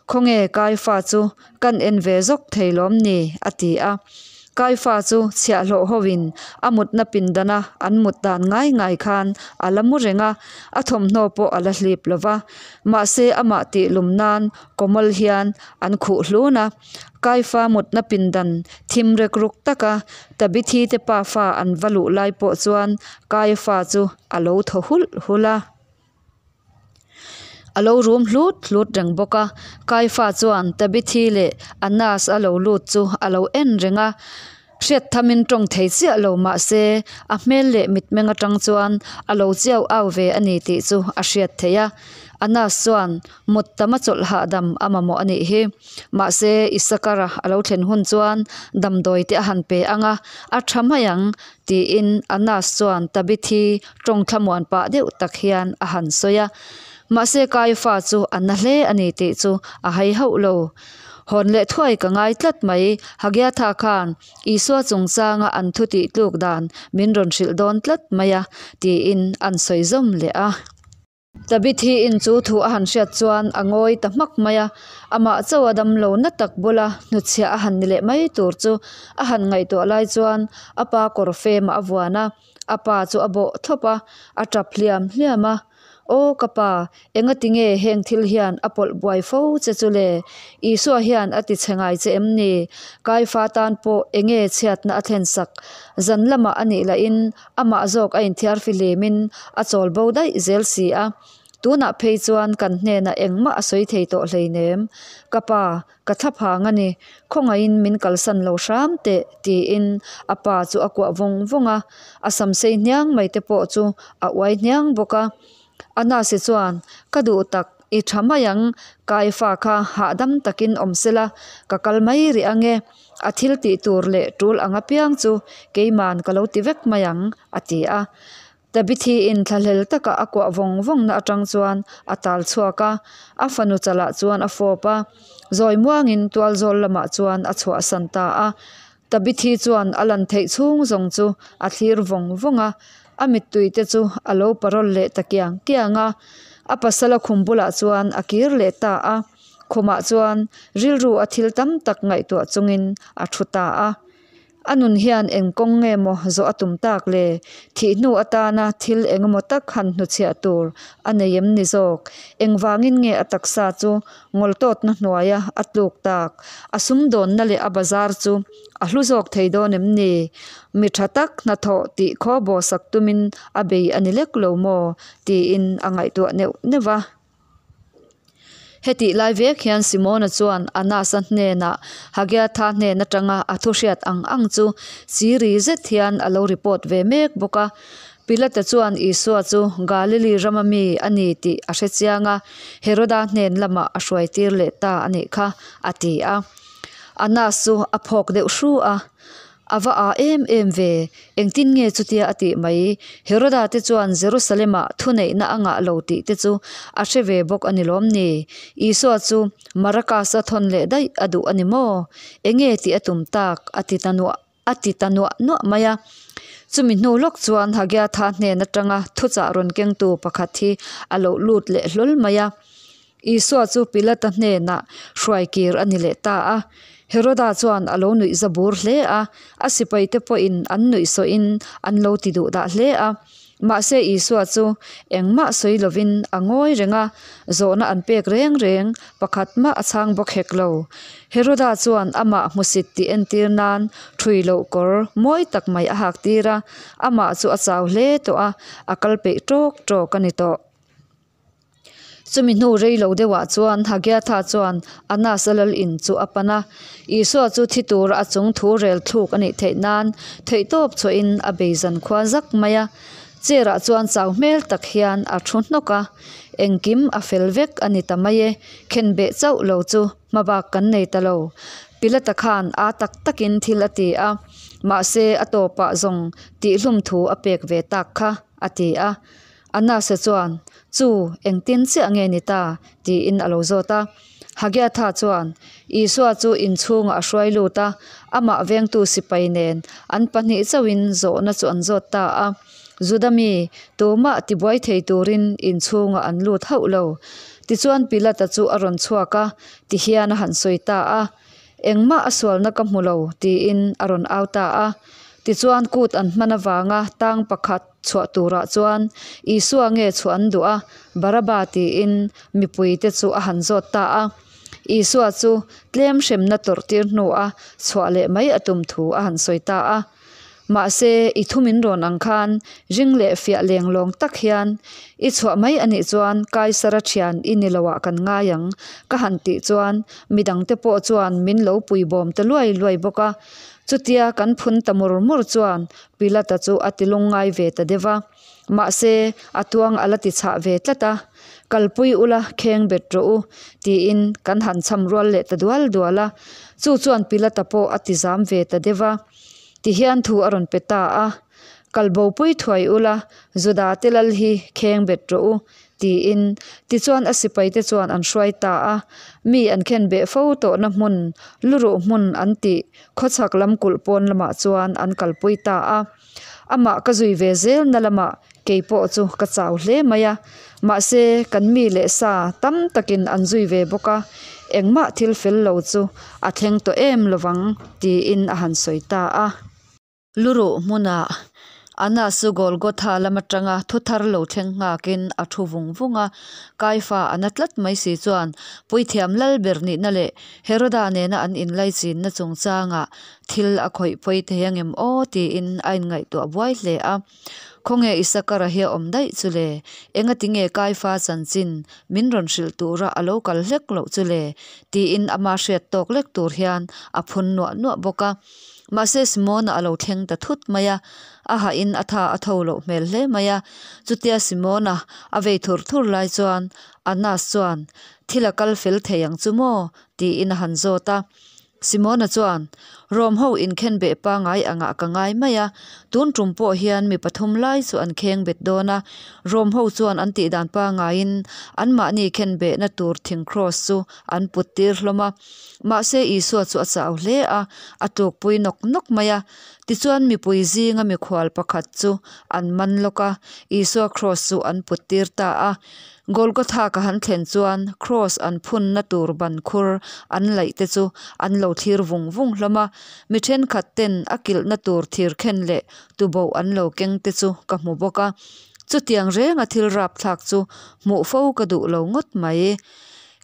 Khawnge Kaifa chu kan en ve zawk thei lawm ni? a ti a. Kaifa chu chhiahhlawh hoin a mutna pindana an mut dan ngai ngai khan a la mu reng a, a thawmhnaw pawh a la hlip lo va. Mahse amah tih lum nan kawmawl hian an khuh hlun a. Kaifa mutna pindan thim rek ruk taka Tabithi te pafa an va luh lai pawh chuan Kaifa chu a lo thaw hulh hulh a. A lo rum hlut hlut reng bawk a, Kaifa chuan Tabithi leh Anas a lo lut chu a lo en reng a. Hriat thamin tawng thei chiah lo mah se a hmel leh mitmeng atang chuan a lo chiau au ve a ni tih chu a hriat theih a. Anas chuan mut tam a chawlh hahdam a mamawh a nih hi. Mahse Isakara a lo thlen hun chuan damdawi te a han pe ang a, a tha mai ang tiin Anas chuan Tabithi tawng thlamuan pah deuh tak hian a han sawi a. Mahse Kaifa chu a na hle a ni tih chu a hai hauh lo. Hawn leh thuai ka ngai tlat mai, Hagiatha khan Isua chungchanga an thu tih tluk dan min rawn hrilh dawn tlat mai a, tiin an sawi zawm leh a. Tabithiin chu thu a han hriat chuan a ngawi ta hmak mai a, amah chauh a damlo na tak bula hnuchhiah a han ni leh mai tur chu a han ngaihtuah lai chuan a pa kawr femah a vuan a, a pa chu a bawh thlawp a, a tap hliam hliam a. Aw ka pa, engati nge heng thil hian a pawlh buai fo che chu le? Isua hian a ti chhe ngai che em ni? Kaifa tan pawh enge chhiatna a thlen sak? Zan lamah a nih lahin Amah zawk a inthiar fihlimin a chawl bo daih zel si a, tunah phei chuan kan hnenah engmah a sawi thei tawh hleinem. Ka pa, ka thla phang a ni, khawngaihin min kalsan lo hram teh, tiin a pa chu a kuah vawng vawng a, a samsei hniang mai te pawh chu a uai hniang bawk a. Anasi chuan, Ka duh tak, i tha mai ang, Kaifa kha hahdam takin awm sela, ka kal mai rih ang e. A thil tih tur leh tul ang apiang chu keiman ka lo ti vek mai ang, a ti a. Tabithiin thlahlel taka a kuah vawng vawngna atang chuan a tal chhuak a, a fanu chalah chuan a fawp a. Zawi muangin tualzawl lamah chuan a chhuahsan ta a. Tabithi chuan a lan theih chhung zawng chu a thlir vawng vawng a, a mittui te chu a lo parawl leh ta kiang kiang a. A pasala khum bulah chuan a kir leh ta a, khumah chuan rilru a thil tam tak ngaihtuah chungin a thu ta a. A nun hian eng kawng nge maw zawh a tum tak le? Thih hnu atana thil eng emaw tak han hnuchhiah tur a nei em ni zawk? Engvangin nge a taksa chu ngawltawtna hnuaia a tluk tak? A sumdawnna leh a bazar chu a hlu zawk thei dawn em ni? Mi tha tak hnathawh tih khaw bawhsak tumin a bei a ni lek lo maw? tiin a ngaihtuah neuh neuh a. Hetih lai vek hian Simona chuan Anasa hnenah Hagiatha hnen atanga a thu hriat ang ang chu chiri zet hian a lo report ve mek bawk a. Pilata chuan Isua chu Galili rama mi a ni tih a hre chiang a, Heroda hnen lamah a hruaitir leh ta a nih kha, a ti a. Anas chu a phawk deuh hru a, A va â em em ve, engtin nge chutia a tih mai? Heroda te chuan Jerusalem-ah thuneihna a ngah lo tih te chu a hre ve bawk a ni lawm ni? Isua chu Marakas-a thawn leh daih a duh a ni maw? Enge tih a tum tak? A ti ta nuah a ti ta nuah nuah mai a. Chumi hnu lawk chuan Hagiatha hnen atanga thuchah rawn kengtu pakhat hi a lo lut leh hlawl mai a. Isua chu Pilata hnenah hruai kir a ni leh ta a. Heroda chuan a lo nuih za bur hle a, a sipaite pawhin an nuih sawhin an lo ti duh dah hle a. Mahse Isua chu engmah sawi lovin a ngawi reng a, zawhna an pek reng reng pakhat mah a chhang bawk hek lo. Heroda chuan amah hmusit tih entir nan ṭhui loh kawr mawi tak mai a hak tir a, amah chu a chau hle tawh a, a kal peih ṭawk ṭawk a ni tawh. Chumi hnu rei lo deuhah chuan Hagiatha chuan Anasa lal in chu a pan a. Isua chu thi tura a chung thu rel thluk a nih theih nan theihtawp chhuahin a bei zan khua zak mai a. Chair ah chuan chau hmel tak hian a thu hnawk a. Engkim a fel vek a ni ta mai e, khenbeh chauh lo chu hmabak kan nei ta lo. Pilata khan aa tak takin thil a ti a, mahse a tawpah zawng tihhlum thu a pek ve tak kha, a ti a. Anasa chuan, Chu, engtin chiah nge ni ta? tiin a lo zawt a. Hagiatha chuan, Isua chu inchhungah a hruai lut a, amah vengtu sipai nen an pahnih chauhin zawhna chu an zawt ta a. Juda mi, tumah tibuai thei turin inchhungah an lut hauh lo. Tichuan Pilata chu a rawn chhuak a, tihian a han sawi ta a. Engmah a sualna ka hmu lo, tiin a rawn au ta a. Tichuan kut an hman avanga tang pakhat chhuah turah chuan Isua nge chhuah an duh a, Baraba tiin mipuite chu a han zawt ta a. Isua chu tlem hremna tawrhtir hnua chhuah leh mai a tum thu a han sawi ta a. Mahse, i thu min rawn ang khan ring leh fiah leng lawng tak hian i chhuah mai a nih chuan Kaisara thian i ni loah kan ngai ang ka han tih chuan midangte pawh chuan min lo pui bawm ta luai luai bawk a. Chutia kan phun ta mur mur chuan Pilata chu a ti lungngai ve ta deuh va. Mahse, a tuang a la ti chhah ve tlat a, Kalpui ula, kheng bet rawh u, tiin kan han cham rual leh ta dual dual a. Chu chuan Pilata pawh a ti zam ve ta deuh va. Tihian thu a rawn pe ta a, Kal bopui thuai ula, Juda te lal hi kheng bet rawh u, tiin. Tichuan a sipaite chuan an hruai ta a, mi an khen beh fo tawhna hmun, luruh hmun an tih khawchhak lam kulh pawn lamah chuan an kalpui ta a. Amah ka zui ve zelna lamah kei pawh chu ka chau hle mai a, mahse kan mi leh sa tam takin an zui ve bawk a, engmah thil fel lo chu a thleng tawh em lovang tiin a han sawi ta a. Luruh hmunah Annas chu Golgotha lam atanga thu thar lo thleng nghakin a thu vung vung a, Kaifa a na tlat mai si chuan puithiam lal ber nihna leh Heroda nena an inlaichinna chungchangah Thil a khawih pawi thei angem aw tiin a inngaihtuah buai hle a. Khawnge Isakara hi a awm daih chu le? Engati nge Kaifa chanchin min rawn hrilh tura a lo kal hlek loh chu le? tiin ama hriat tawk lek tur hian a phun nuah nuah bawk a. Mahse Simona a lo thleng ta thut mai a, a hahin a tha a tho loh hmel hle mai a. Chutia Simona a vei thur thur lai chuan Annas chuan, Thil a kal fel thei ang chu maw? tiin a han zawt a. Simona chuan, Rom ho inkhenbeh pangai angah ka ngai mai a, tun tum pawh hian mi pathum lai chu an kheng bet dawn a. Rom ho chuan an tihdan pangaiin anmahni khenbehna tur thing kraws chu an put tir hlawm a. Mahse Isua chu a chau hle a, a tlukpui nawk nawk mai a. Tichuan mipui zinga mikhual pakhat chu an man lawk a, Isua kraws chu an put tir ta a. Golgotha ka han thlen chuan kraws an phunna tur ban khur an laih te chu an lo thlir vung vung hlawm a, mi thenkhat ten a kilhna tur thir khen leh tuboh an lo keng te chu ka hmu bawk a. Chutiang renga thil rapthlak chu hmuh fo ka duh lo ngawt mai.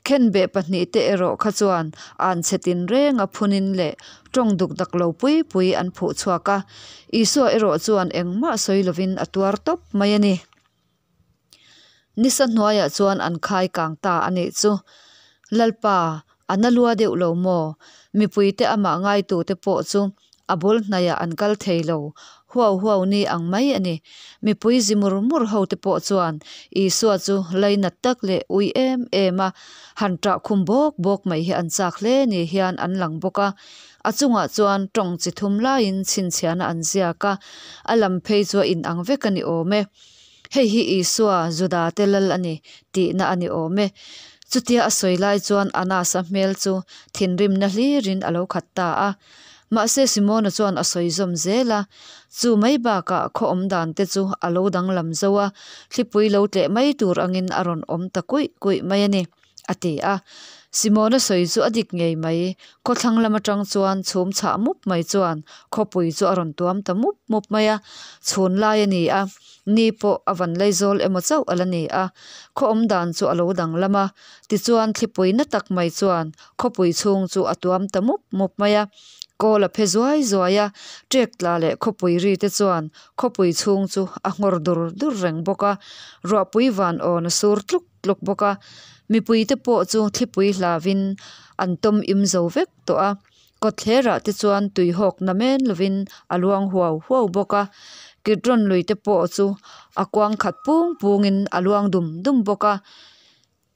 Khenbeh pahnih te erawh kha chuan anchhe tinrenga phunin leh tawng duk dak lo pui pui an phuh chhuak a, Isua erawh chuan engmah sawi lovin a tuar tawp mai a ni. Nisa hnuaiah chuan an khai kang ta a nih chu. Lalpa, a na lua deuh lo maw? Mipuite amah ngaitute pawh chu a bul hnaihah an kal thei lo, huau huau ni ang mai a ni. Mipui zi mur mur hote pawh chuan Isua chu lainat tak leh ui em em a han ṭah khum bawk bawk mai hi an chak hle ni hian an lang bawk a. A chungah chuan ṭawng chi thum laiin chhinchhiahna an ziak a, a lam phei chu a inang vek a ni awm e. Hei hi Isua, Judate lal a ni, tihna a ni awm e. Chutia a sawi lai chuan Anasa hmel chu thinrimna hlirin a lo khat ta a. Mahse Simona chuan a sawi zawm zel a, chu mai bakah khaw awm dan te chu a lo danglam zo a, thlipui lo tleh mai tur angin a rawn awm ta kuih kuih mai a ni, a ti a. Simona sawi chu a dik ngei mai, khawthlang lam atang chuan chhum chhah mup mai chuan khawpui chu a rawn tuam ta mup mup mai a, chhun lai a ni a, ni pawh a van laizawl emaw chauh a la ni a, khaw awm dan chu a lo danglam a, tichuan thlipui na tak mai chuan Khawpui chhung chu a tuam ta mup mup mai a, kawl a phe zuai zuai a, ṭek tla leh khawpui ri te chuan khawpui chhung chu a nghawr dur dur reng bawk a, ruahpui van awn a sur tluk tluk bawk a, mipui te pawh chu thlipui hlavin an tawm im zo vek tawh a, kawtthlerah te chuan tuihawk na men lovin a luang huau huau bawk a, Kidron lui te pawh chu a kuang khat pung pungin a luang dum dum bawk a.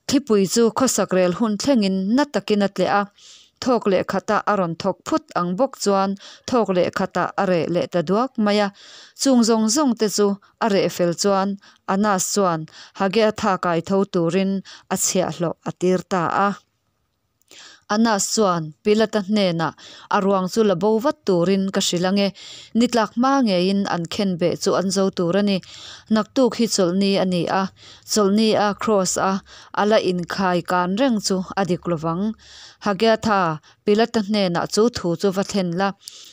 Thlipui chu khawsak rel hun thlengin na takin a tleh a, thawk leh khatah a rawn thawk phut ang bawk chuan thawk leh khatah a reh leh ta duak mai a. Chung zawng zawng te chu a reh fel chuan Anas chuan Hageatha kai tho turin a chhiahhlawh a tir ta a. Anas chuan Pilata hnenah, A ruang chu la bo vat turin ka hrilh ange. Ni tlak hma ngeiin an khenbeh chu an zo tur a ni. Naktuk hi chawlhni a ni a, chawlhni a kraws a a la inkhai kan reng chu a dik lovang. Hagiatha, Pilata hnenah chu thu chu va thlen la.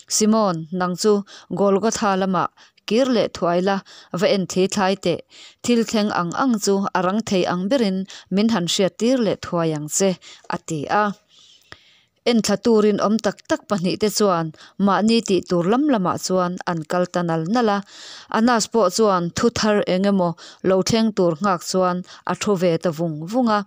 Simon, nang chu Golgotha lamah Kir leh thuai la, va en thli thlai teh. Thil thleng ang ang chu a rang thei ang berin min han hriat tir leh thuai ang che, a ti a. Enthla turin awm tak tak pahnihte chuan mahni tih tur lam lamah chuan an kal ta nal nal a. Anas pawh chuan thu thar eng emaw lo thleng tur nghak chuan a thu ve ta vung vung a.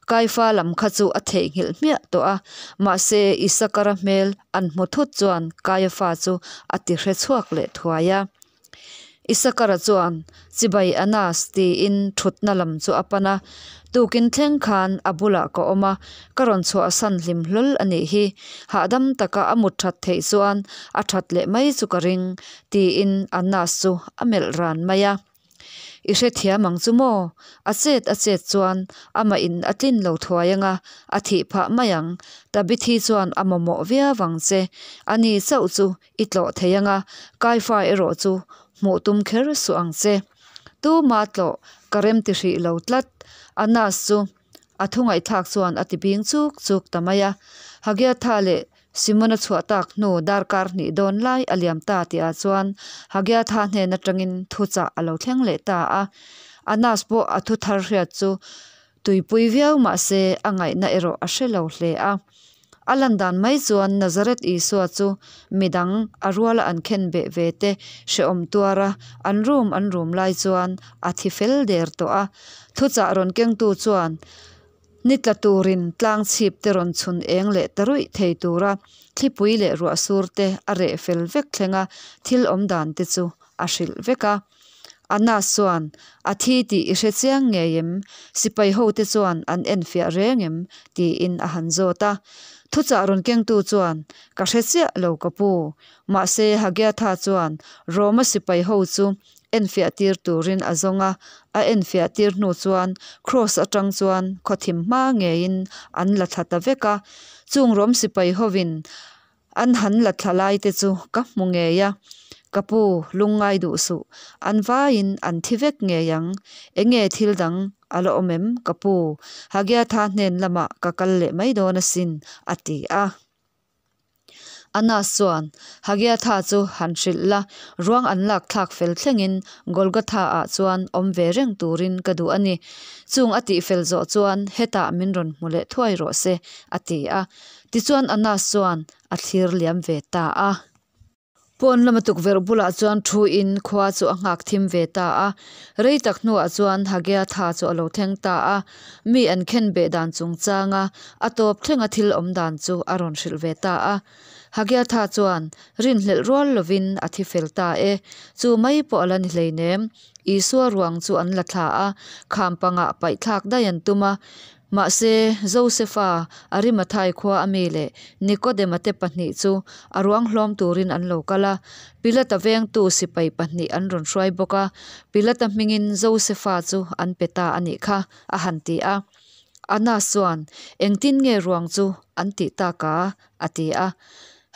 Kaifa lam kha chu a theihnghilh hmiah tawh a, mahse Isakara hmel an hmu thut chuan Kaiafa chu a ti hre chhuak leh thuai a. Isakara chuan, Chibai Anas, tiin thutna lam chu a pan a, Tukin thleng khan a bulah ka awm a, ka rawn chhuahsan hlim hlawl a nih hi, hahdam taka a mut that theih chuan a that leh mai chu ka ring, tiin Anas chu a melh ran mai a. I hrethiam ang chu maw? A chet a chet chuan amah in a tlin lo thuai anga a thih phah mai ang. Tabithi chuan a mamawh viau ang che. Ani chauh chu i tlawh thei anga Kaifa erawh chu hmuh tum kher suh ang che. Tuma tlawh ka rem ti hrih lo tlat. Anas chu a thu ngaihthlak chuan a ti bing chuk chuk ta mai a. Hagiatha leh Simona chhuah tak hnu darkar hnih dawn lai a liam ta tihah chuan Hagiatha hnen atangin thuchah a lo thleng leh ta a. Anas pawh a thu thar hriat chu tuipui viau mah se a ngaihna erawh a hre lo hle a. A lan dan mai chuan Nazareth Isua chu midang a ruala an khen beh ve te hrehawm tuara an rum an rum lai chuan a thi fel der tawh a. Thuchah rawn kengtu chuan Ni tla turin tlang chhip te rawn chhun eng leh ta ruih thei tura thlipui leh ruah sur te a reh fel vek thleng a, thil awm dan te chu a hrilh vek a. Anas chuan, A thi tih i hre chiang ngei em? Sipai ho te chuan an enfiah reng em? tiin a han zawt a. Thuchah rawn kengtu chuan, Ka hre chiah lo ka pu. Mahse Hagiatha chuan Roma sipai ho chu enfiah tir turin a zawng a, a enfiah tir hnu chuan Kraws atang chuan khawthim hma ngeiin an la thla ta vek a, chung rawm sipai hovin an han la thla lai te chu ka hmu ngei a, ka pu lungngai duh suh, an vaiin an thi vek ngei ang, enge thil dang a la awm em ka pu, Hagiatha hnen lamah ka kal leh mai dawn asin a ti a. Anas chuan, Hagiatha chu han hrilh la, ruang an lak thlak fel thlengin Golgotha-ah chuan awm ve reng turin ka duh a ni. Chung a tih fel zawh chuan hetah min rawn hmu leh thuai rawh se, a ti a. Tichuan Anas chuan a thlir liam ve ta a. Pawn lama tukverh bulah chuan thu in khua chu a nghak thim ve ta a. Rei tak hnuah chuan Hagea tha chu a lo thleng ta a, mi an khen beh dan chungchanga a tawp thlenga thil awm dan chu a rawn hrilh ve ta a. Hagea tha chuan rinhlelh rual lovin a thi fel ta e. Chu mai pawh a la ni hleinem. Isua ruang chu an la thla a, kham pangah paih thlak daih an tum a. Mahse, Josefa, Arimathai khua a mi leh Nikodema te pahnih chu a ruang hlawm turin an lo kal a. Pilata vengtu sipai pahnih an rawn hruai bawk a, Pilata hmingin Josefa chu an pe ta a nih kha, a han ti a. Annas chuan, Engtin nge ruang chu an tih tak a? a ti a.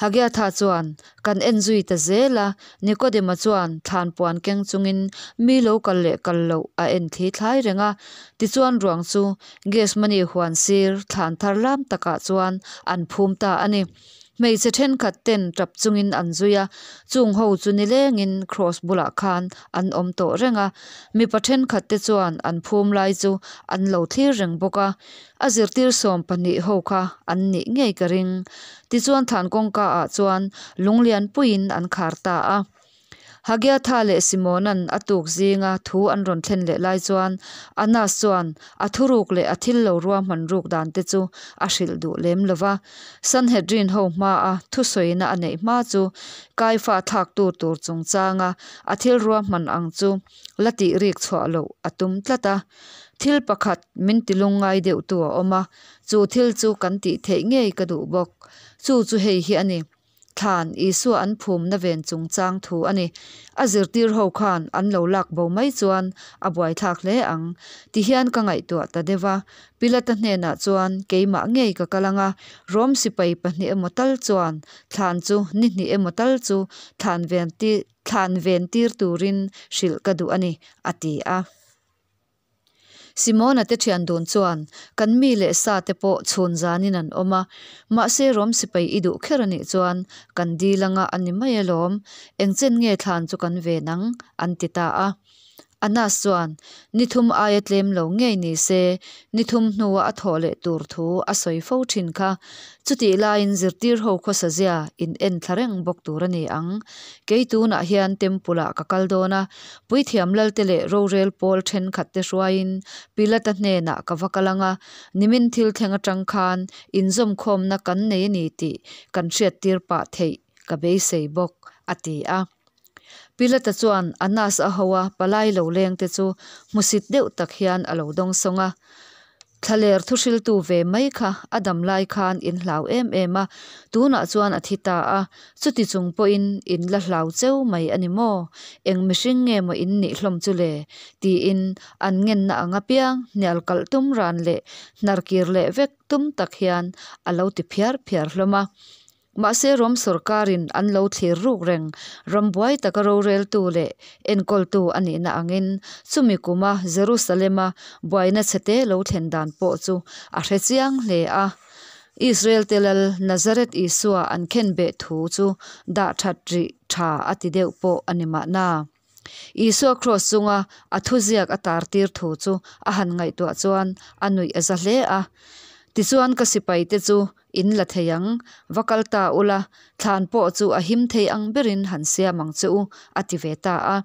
Hagiatha chuan, Kan en zui ta zel a, Nikodema chuan thlan puan keng chungin mi lo kal leh kal loh a en thli thlai reng a. Tichuan ruang chu Gethsemane huan sir thlan thar lam takah chuan an phum ta a ni. Hmeichhe thenkhat ten tap chungin an zui a, chung ho chu nilengin kraws bulah khan an awm tawh reng a. Mipa thenkhat te chuan an phum lai chu an lo thlir reng bawk a. A zirtir 12 ho kha an nih ngei ka ring. Tichuan thlan kawngka ah chuan lung lian puiin an khar ta a. Hagiatha leh Simona'n a tuk zinga thu an rawn thlen leh lai chuan Annas chuan a thuruk leh a thil lo ruahman ruk dan te chu a hrilh duh lem lo va. Sanhedrin ho hmaa thusawina a neih hma chu Kaifa thlaktu tur chungchanga a thil ruahman ang chu la tih rik chhuah loh a tum tlat a. Thil pakhat min ti lungngai deuhtu a awm a, chu thil chu kan tih theih ngei ka duh bawk. Chu chu hei hi a ni. Thlan Isua an phumna ven chungchang thu a ni. A zirtir ho khan an lo lak bo mai chuan a buaithlak hle ang. Tihian ka ngaihtuah ta deuh a, Pilata hnenah chuan keimah ngei ka kal ang a, Rom sipai pahnih emaw tal chuan thlan chu ni hnih emaw tal chu thlan ven thlan ven tir turin hrilh ka duh a ni, a ti a. Simona te thian dun chuan, Kan mi leh sa te pawh chhun zanin an awm a, mahse Rom sipai i duh kher a nih chuan kan dil anga a ni mai alawm, engchen nge thlan chu kan ven ang? an ti ta a. Annas chuan, Ni thum aia tlem lo ngei ni se, ni thum hnua a thawh leh tur thu a sawi fo thin kha. Chutih laiin zirtir ho khawsa zia in en thla reng bawk tur a ni ang. Kei tunah hian Temple ah ka kal dawn a, Puithiam Lalte leh rorel pawl thenkhat te hruaiin Pilata hnenah ka va kal ang a, nimin thil thleng atang khan inzawmkhawmna kan nei a ni tih kan hriattir pah theih ka beisei bawk, a ti a. Pilata chuan Annas a ho a palai lo leng te chu hmusit deuh tak hian a lo dawngsawng a. Thlaler thuhriltu ve mai kha a dam lai khan in hlau em em a, tunah chuan a thi ta a, chuti chung pawhin in la hlau cheu mai a ni maw? Eng mihring nge maw in nih hlawm chu le? tiin an ngenna ang apiang hnial kalh tum ran leh hnar kir leh vek tum tak hian a lo ti phiar phiar hlawm a. Mahse Rom sawrkarin an lo thlir ruk reng, ram buai taka roreltu leh enkawltu a nihna angin chumi kuma Jerusalema buaina chhete lo thlen dan pawh chu a hre chiang hle a. Israel-te lal Nazareth Isua an khenbeh thu chu dah that rih tha a ti deuh pawh a ni mahna. Isua kraws chunga a thuziak a tartir thu chu a han ngaihtuah chuan a nuih a za hle a. Tichuan ka sipaite chu in la thei ang, va kal ta ula, thlan pawh chu a him thei ang berin han siam ang che u, a ti ve ta a.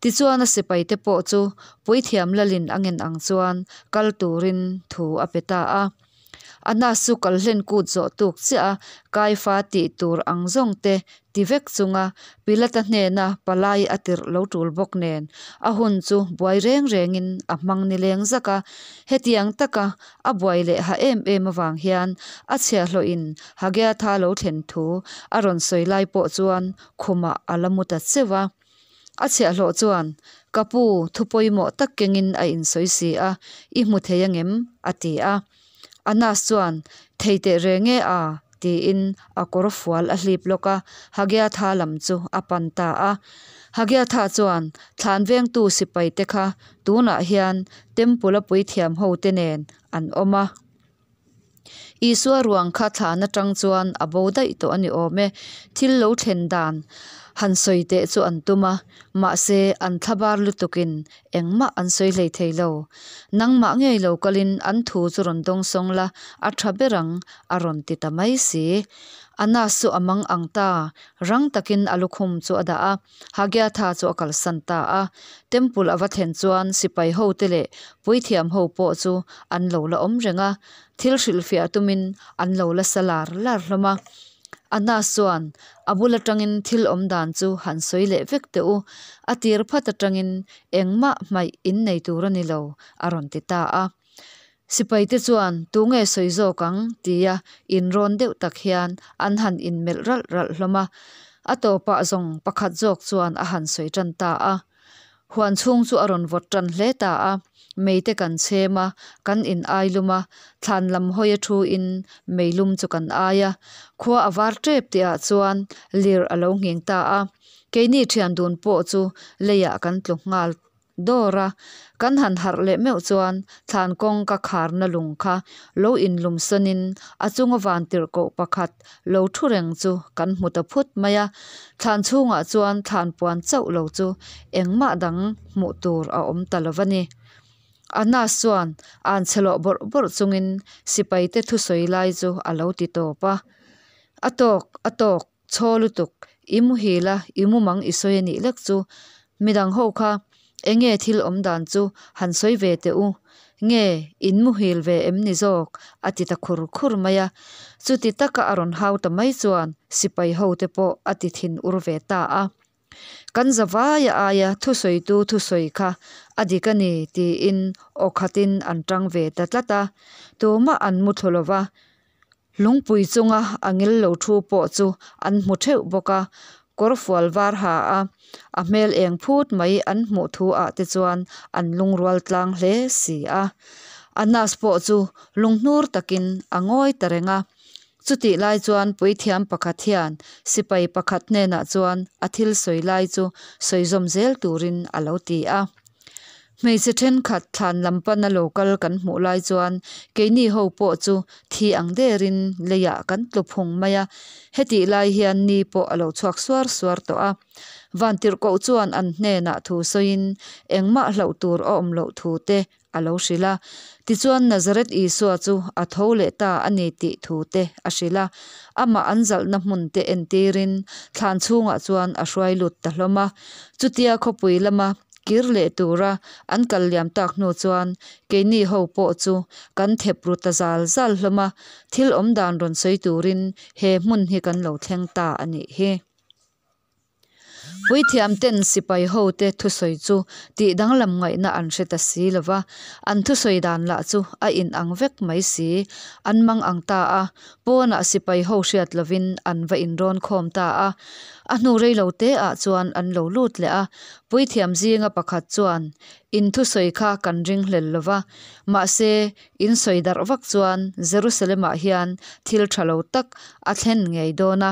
Tichuan a sipaite pawh chu puithiam lalin a ngen ang chuan kal turin thu a pe ta a. Annas chu kalhlen kut zawh tuk chiah a, Kaifa tih tur ang zawng te ti vek chunga Pilata hnena palai a tirh lo tul bawk nen, a hun chu buai reng rengin a hmang ni leng zak a. Hetiang taka a buai leh ha em em avang hian a chhiahhlawhin Hagiatha lo thlen thu a rawn sawi lai pawh chuan khumah a la mu ta cheuh a. A chhiahhlawh chuan, Ka pu, thu pawimawh tak kengin a insawi si a, i hmu thei angem? a ti a. Annas chuan, Thei teh reng e a, tiin a kawr fual a hlip lawk a, Hagiatha lam chu a pan ta a. Hagiatha chuan, Thlan vengtu sipai te kha tunah hian Temple-a puithiam hote nen an awm a. Isua ruang kha thlan atang chuan a bo daih tawh a ni awm e. Thil lo thlen dan Han sawi teh chu an tum a, mahse an thlabar lutukin engmah an sawi hlei thei lo. Nangmah ngei lo kalin an thu chu rawn dawngsawng la a tha ber ang, a rawn ti ta mai si. Anas chu a mang ang ta, rang takin a lukhum chu a dah a, Hagiatha chu a kalsan ta a. Temple a va thlen chuan sipai hote leh puithiam ho pawh chu an lo la awm reng a, thil hrilhfiah tumin an lo la sa lar lar hlawm a. Anas chuan a bul atangin thil awm dan chu han sawi leh vek teh u, a tir phat atangin engmah hmaih in nei tur a ni lo, a rawn ti ta a. Sipaite chuan tunge sawi zawk ang tia inrawn deuh tak hian an han inmelh ralh ralh hlawm a. A tawpah zawng pakhat zawk chuan a han sawi tan ta a. Huan chhung chu a rawn vawt tan hle ta a, meite kan chhem a, kan in ai lum a, thlan lam hawi a thu in mei lum chu kan ai a. Khua a var tep tih ah chuan lir a lo nghing ta a, keini thian dun pawh chu leiah kan tlu nghal dawr a, kan han harh leh meuh chuan thlan kawng ka kharna lung kha lo inlum sawnin a chunga vantirhkoh pakhat lo thu reng chu kan hmu ta phut mai a, thlan chhungah chuan thlan puan chauh lo chu engmah dang hmuh tur a awm ta lo va ni. Anas chuan an chhe lawh bawrh bawrh chungin sipaite thusawi lai chu a lo ti tawp a, A tawk, a tawk, Chhaw lutuk, i muhil a, i mumang i sawi a nih lek chu. Midang ho kha enge thil awm dan chu han sawi ve teh u. Nge in muhil ve em ni zawk? a ti ta khur khur mai a. Chuti taka a rawn hau ta mai chuan sipai ho te pawh a ti thin ur ve ta a. Kan zavaia aia thusawitu thusawi kha a dik a ni tiin aw khatin an tang ve ta tlat a. Tumah an mu thlu lo va. Lungpui chunga a ngil lo thu pawh chu an hmu theuh bawk a, kawrfual var ha a, a hmel eng phut mai an hmuh thu ah te chuan an lungrual tlang hle si a. Anas pawh chu lunghnur takin a ngawi ta reng a. Chutih lai chuan puithiam pakhat hian sipai pakhat hnenah chuan a thil sawi lai chu sawi zawm zel turin a lo ti a. Hmeichhe thenkhat thlan lam pana lo kal kan hmuh lai chuan keini ho pawh chu thi ang derin leiah kan tlu phung mai a, hetih lai hian ni pawh a lo chhuak suar suar tawh a. Vantirhkoh chuan an hnenah thu sawiin engmah hlauh tur a awm loh thu te a lo hrilh a. Tichuan Nazareth Isua chu a tho leh ta a ni tih thu te a hrilh a, amah an zalhna hmun te entirin thlan chhungah chuan a hruai lut ta hlawm a. Chutia khawpui lama kir leh tura an kal liam tak hnu chuan keini ho pawh chu kan thep ru ta zal zal hlawm a, thil awm dan rawn sawi turin he hmun hi kan lo thleng ta a nih hi. Puithiam ten sipai ho te thusawi chu tih danglam ngaihna an hre ta si lo va, an thusawi dan lah chu a in ang vek mai si. An mang ang ta a, pawnah sipai ho hriat lovin an va inrawn khawm ta a. A hnu rei lo te ah chuan an lo lut leh a, puithiam zinga pakhat chuan, In thusawi kha kan ringhlel lo va, mahse in sawi darh vak chuan Jerusalem-ah hian thil tha lo tak a thlen ngei dawn a,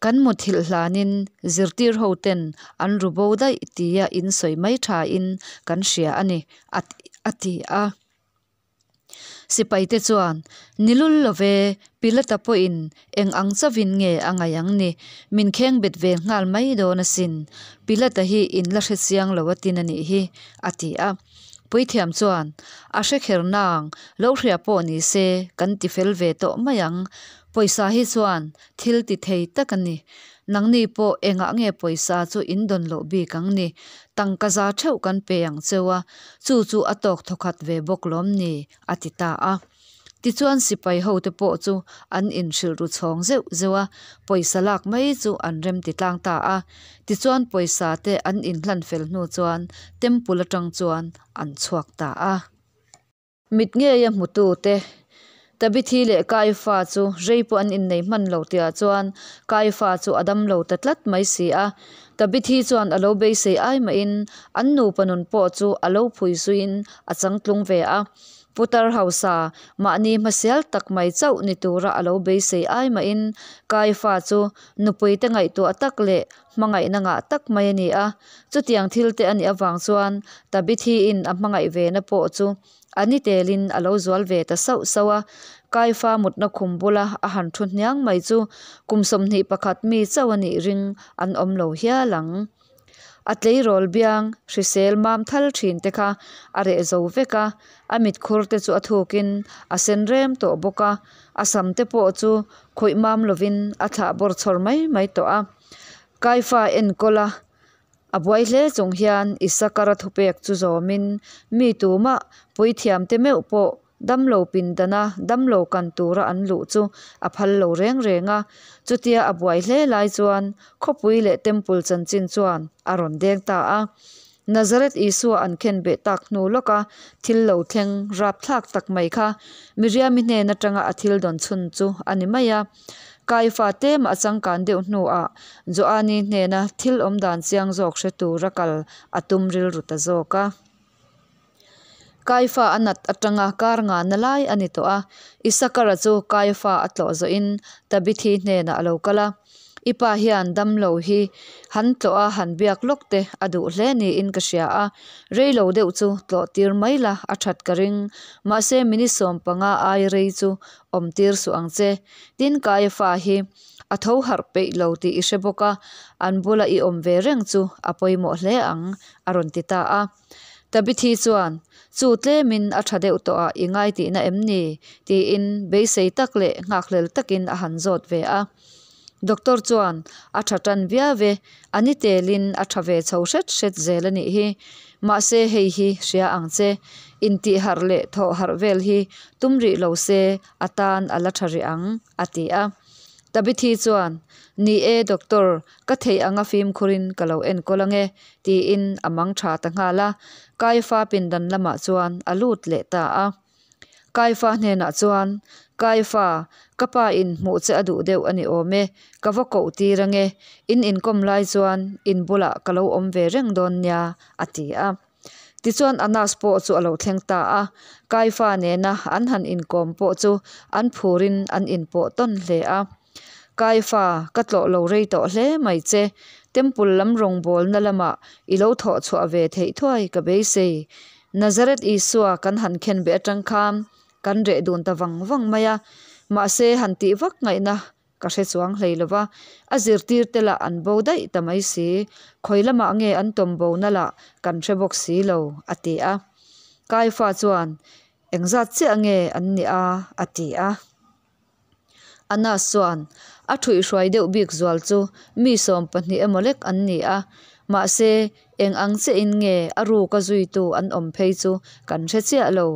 kan muthilh hlanin zirtir ho ten an ru bo daih tia in sawi mai thain kan hria a ni, a ti a. Sipaite chuan, Ni lul lo ve, Pilata pawhin eng ang chauhin nge a ngaih ang ni? Min khengbet ve nghal mai dawn asin. Pilata hi in la hre chiang lo a tin a nih hi, a ti a. Puithiam chuan, A hre kher nang, lo hria pawh ni se kan ti fel ve tawh mai ang. Pawisa hi chuan thil ti thei tak a ni. Nangni pawh engah nge pawisa chu in dawn loh bik ang ni? Tangka za theuh kan pe ang cheu a, chu chu a tawk thawkhat ve bawk lawm ni? a ti ta a. Tichuan sipai hote pawh chu an inhrilh ru chhawng zeuh zeuh a, pawisa lak mai chu an rem ti tlang ta a. Tichuan pawisa te an inhlan fel hnu chuan temple atang chuan an chhuak ta a. Mit ngeia hmutute Tabithi leh Kaifa chu rei pawh an innei hman lo tihah chuan Kaifa chu a dam lo ta tlat mai si a. Tabithi chuan a lo beisei ai mahin an nupa nun pawh chu a lo phui zuiin a changtlung ve a. Putar hausa mahni hmasial tak mai chauh ni tura a lo beisei ai mahin Kaifa chu nupuite ngaihtuah tak leh hmangaihna ngah tak mai a ni a. Chutiang thil te a nih avang chuan Tabithiin a hmangaih vena pawh chu A ni telin a lo zual ve ta sauh sauh a, Kaifa mutna khum bula a han thu hniang mai chu kum 21 mi chauh a nih ring an awm lo hial ang. A tleirawl biang hrisel mam thal thin te kha a reh zo vek a, a mitkhur te chu a thukin a sen rem tawh bawk a, a sam te pawh chu khawih mam lovin a thlah bawr chhawr mai mai tawh a. Kaifa enkawl a A buai hle chung hian Isakara thupek chu zawmin mi tumah puithiamte meuh pawh damlo pindana damlo kan tura an luh chu a phal lo reng reng a. Chutia a buai hle lai chuan khawpui leh temple chanchin chuan a rawn deng ta a. Nazareth Isua an khenbeh tak hnu lawka thil lo thleng rapthlak tak mai kha Miriami hnen atanga a thil dawn chhun chu a ni mai a. Kaifa tlema a changkan deuh hnuah Joani hnena thil awm dan chiang zawk hre tura kal a tum rilru ta zawk a. Kaifa a nat atanga kar ngahna lai a ni tawh a, Isakara chu Kaifa a tlawh zawhin Tabithi hnenah a lo kal a. I pa hian damlo hi han tlawh a han biak lawk te a duh hle niin ka hria a, reilo deuh chu tlawh tir mai la a that ka ring, mahse minute 15 ai rei chu awm tir suh ang che. Tin Kaifa hi a tho harh peih lo tih i hre bawk a, an bula i awm ve reng chu a pawimawh hle ang a rawn ti ta a. Tabithi chuan, Chu tlemin a tha deuh tawh ah i ngai tihna em ni? tiin beisei tak leh nghakhlel takin a han zawt ve a. Doctor chuan, A tha tan viau e, a ni telin a tha ve chho hret hret zel a nih hi. Mahse hei hi hria ang che, intih harh leh thawh harh vel hi tum rih lo se a tan a la tha rih ang, a ti a. Tabithi chuan, Ni e doctor, ka theih anga fimkhurin ka lo enkawl ange, tiin a mang tha ta nghal a. Kaifa pindan lamah chuan a lut leh ta a. Kaifa hnenah chuan, Kaifa, ka pa in hmuh che a duh deuh a ni awm e, ka va koh tir ange, in inkawm lai chuan in bulah ka lo awm ve reng dawn nia, a ti a. Tichuan Anas pawh chu a lo thleng ta a, Kaifa nena an han inkawm pawh chu an phurin an inpawh tawn hle a. Kaifa, ka tlawh lo rei tawh hle mai che, Temple lam rawngbawlna lamah i lo thawh chhuah ve theih thuai ka beisei. Nazareth Isua kan han khenbeh atang khan kan reh dun ta vang vang mai a, mahse han tih vak ngaihna Ka hre chuang hlei lo va, a zirtirte lah an bo daih ta mai si, khawi lamah nge an tawm bo na lah kan hre bawk si lo, a ti a. Kaifa chuan, Engzat chiah nge an nih a? a ti a. Anas chuan, A thuihhruai deuh bik zual chu mi 12 emaw lek an ni a, mahse, Eng ang chiahin nge a ruka zuitu an awm phei chu kan hre chiah lo.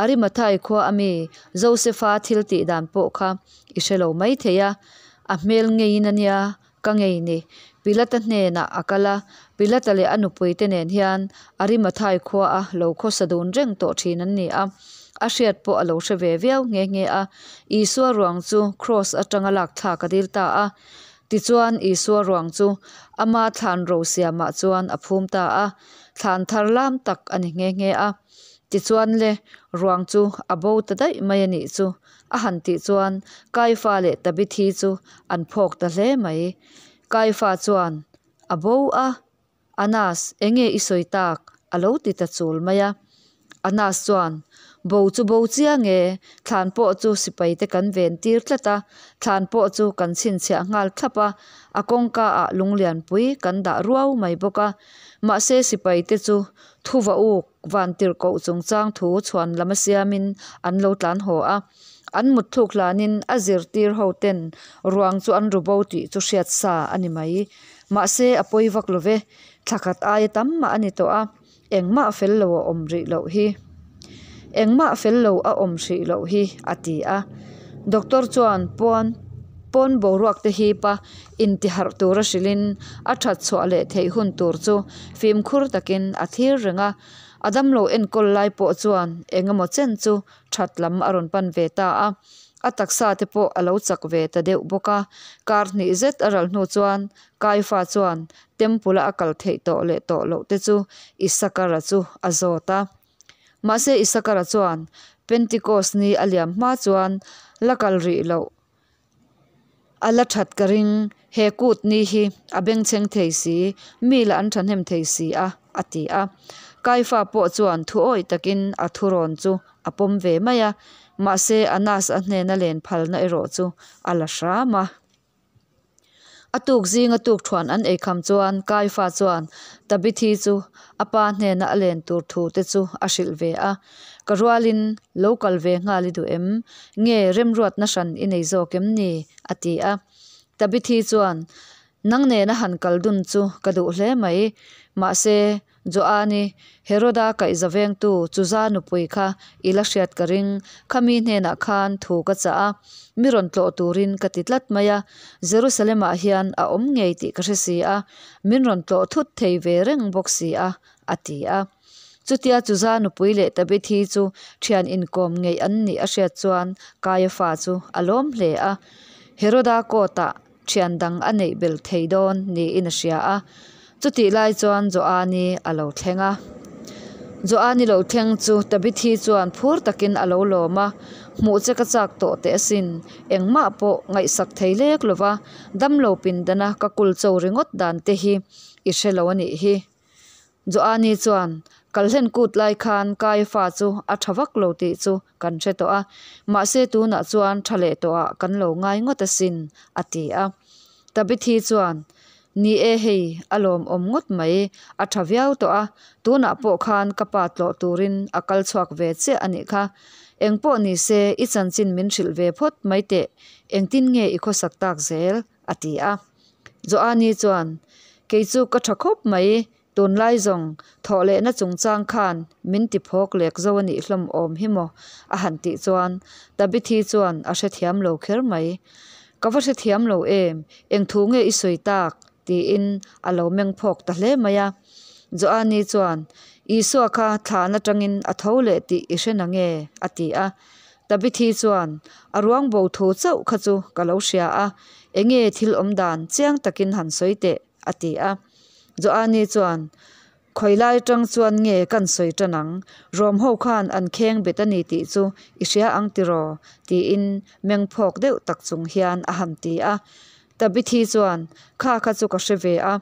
Arimathai khua a mi Josefa thil tih dan pawh kha i hre lo mai thei a. A hmel ngeiin a nia ka ngei ni. Pilata hnenah a kal a, Pilata leh a nupuite nen hian Arimathai khua a lo khawsa dun reng tawh thin an ni a. A hriat pawh a lo hre ve viau nghe nghe a. Isua ruang chu kraws atanga lak thlak a dil ta a. Tichuan, Isua ruang chu ama thlan ro siamah chuan a phum ta a, thlan thar lam tak a ni nghe nghe a. Tichuan le, ruang chu a bo ta daih mai a nih chu, a han tih chuan Kaifa leh Tabithi chu an phawk ta hle mai. Kaifa chuan, A bo a, Anas, enge i sawi tak? a lo ti ta chul mai a. Anas chuan, Bo chu bo chiang e, thlan pawh chu sipaite kan ven tir tlat a, thlan pawh chu kan chhinchhiah nghal thlap a, a kawngka ah lunglianpui kan dah ruau mai bawk a. Mahse sipaite chu thuva uk vantirhkoh chungchang thu chhuan lam a siamin an lo tlan haw a. An mutthluk hlanin a zirtir ho ten ruang chu an ru bo tih chu hriat sa a ni mai. Mahse a pawi vak lo ve, thla khat aia tam mah a ni tawh a, engmah fel lo a awm rih loh hi. Engmah fel lo a awm hrih loh hi, a ti a. Doctor chuan pawn pawn boruak te hip a intiharh tura hrilhin a that chhuah leh theih hun tur chu fimkhur takin a thlir reng a. A damlo enkawl lai pawh chuan eng emaw chen chu that lam a rawn pan ve ta a. A taksa te pawh a lo chak ve ta deuh bawk a. Kar hnih zet a ral hnu chuan Kaifa chuan Temple-a a kal theih tawh leh tawh loh te chu Isakara chu a zawt a. Mahse Isakara chuan Pentecost ni a liam hma chuan la kal rih loh a la that ka ring, he kut ni hi a bengchheng thei si, mi lah an thahnem thei si a, a ti a. Kaifa pawh chuan thuawih takin a thurawn chu a pawm ve mai a, mahse Anas-a hnena len phalna erawh chu a la hram a. A tuk zinga tukthuan an eikham chuan Kaifa chuan Tabithi chu a pa hnena a len tur thu te chu a hrilh ve a, Ka rualin lo kal ve nghal i duh em? Nge remruatna hran i nei zawk em ni? a ti a. Tabithi chuan, Nang nena han kal dun chu ka duh hle mai, mahse Joani, Heroda kaihza vengtu Chuza nupui kha i la hriat ka ring, khami hnenah khan thu ka chah a, mi rawn tlawh turin ka ti tlat mai a, Jerusalem-ah hian a awm ngei tih ka hre si a, min rawn tlawh thut thei ve reng bawk si a, a ti a. Chutia Chuza nupui leh Tabithi chu thian inkawm ngeih an nih a hriat chuan Kaiafa chu a lawm hle a, Heroda court-ah thian dang a neih bel thei dawn niin a hria a. Chutih lai chuan Joani a lo thleng a. Joani lo thleng chu Tabithi chuan phur takin a lo lawm a, Hmuh che ka chak tawh teh asin, engmah pawh ngaihsak thei lek lova damlo pindana ka kul cho ringawt dan te hi i hre lo a nih hi. Joani chuan, Kalhlen kut lai khan Kaifa chu a tha vak lo tih chu kan hre tawh a, mahse tunah chuan tha leh tawhah kan lo ngai ngawt asin, a ti a. Tabithi chuan, Ni e hei, a lawmawm ngawt mai, a tha viau tawh a, tunah pawh khan ka pa tlawh turin a kal chhuak ve chiah a nih kha. Engpawh ni se, i chanchin min hrilh ve phawt mai teh, engtin nge i khawsak tak zel? a ti a. Joani chuan, Kei chu ka tha khawp mai, tunlai zawng thawh lehna chungchang khan min ti phawk lek zo a nih hlawm awm hi maw? a han tih chuan Tabithi chuan a hrethiam lo kher mai. Ka va hrethiam lo em, eng thu nge i sawi tak? tiin a lo meng phawk ta hle mai a. Joani chuan, Isua kha thlan atangin a tho leh tih i hre nange? a ti a. Tabithi chuan, A ruang bo thu chauh kha chu ka lo hria a, enge thil awm dan chiang takin han sawi teh, a ti a. Joani chuan, Khawi lai atang chuan nge kan sawi tan ang? Rom ho khan an kheng bet a ni tih chu i hria ang tiraw? tiin meng phawk deuh tak chung hian a han ti a. Tabithi chuan, Kha kha chu ka hre ve a,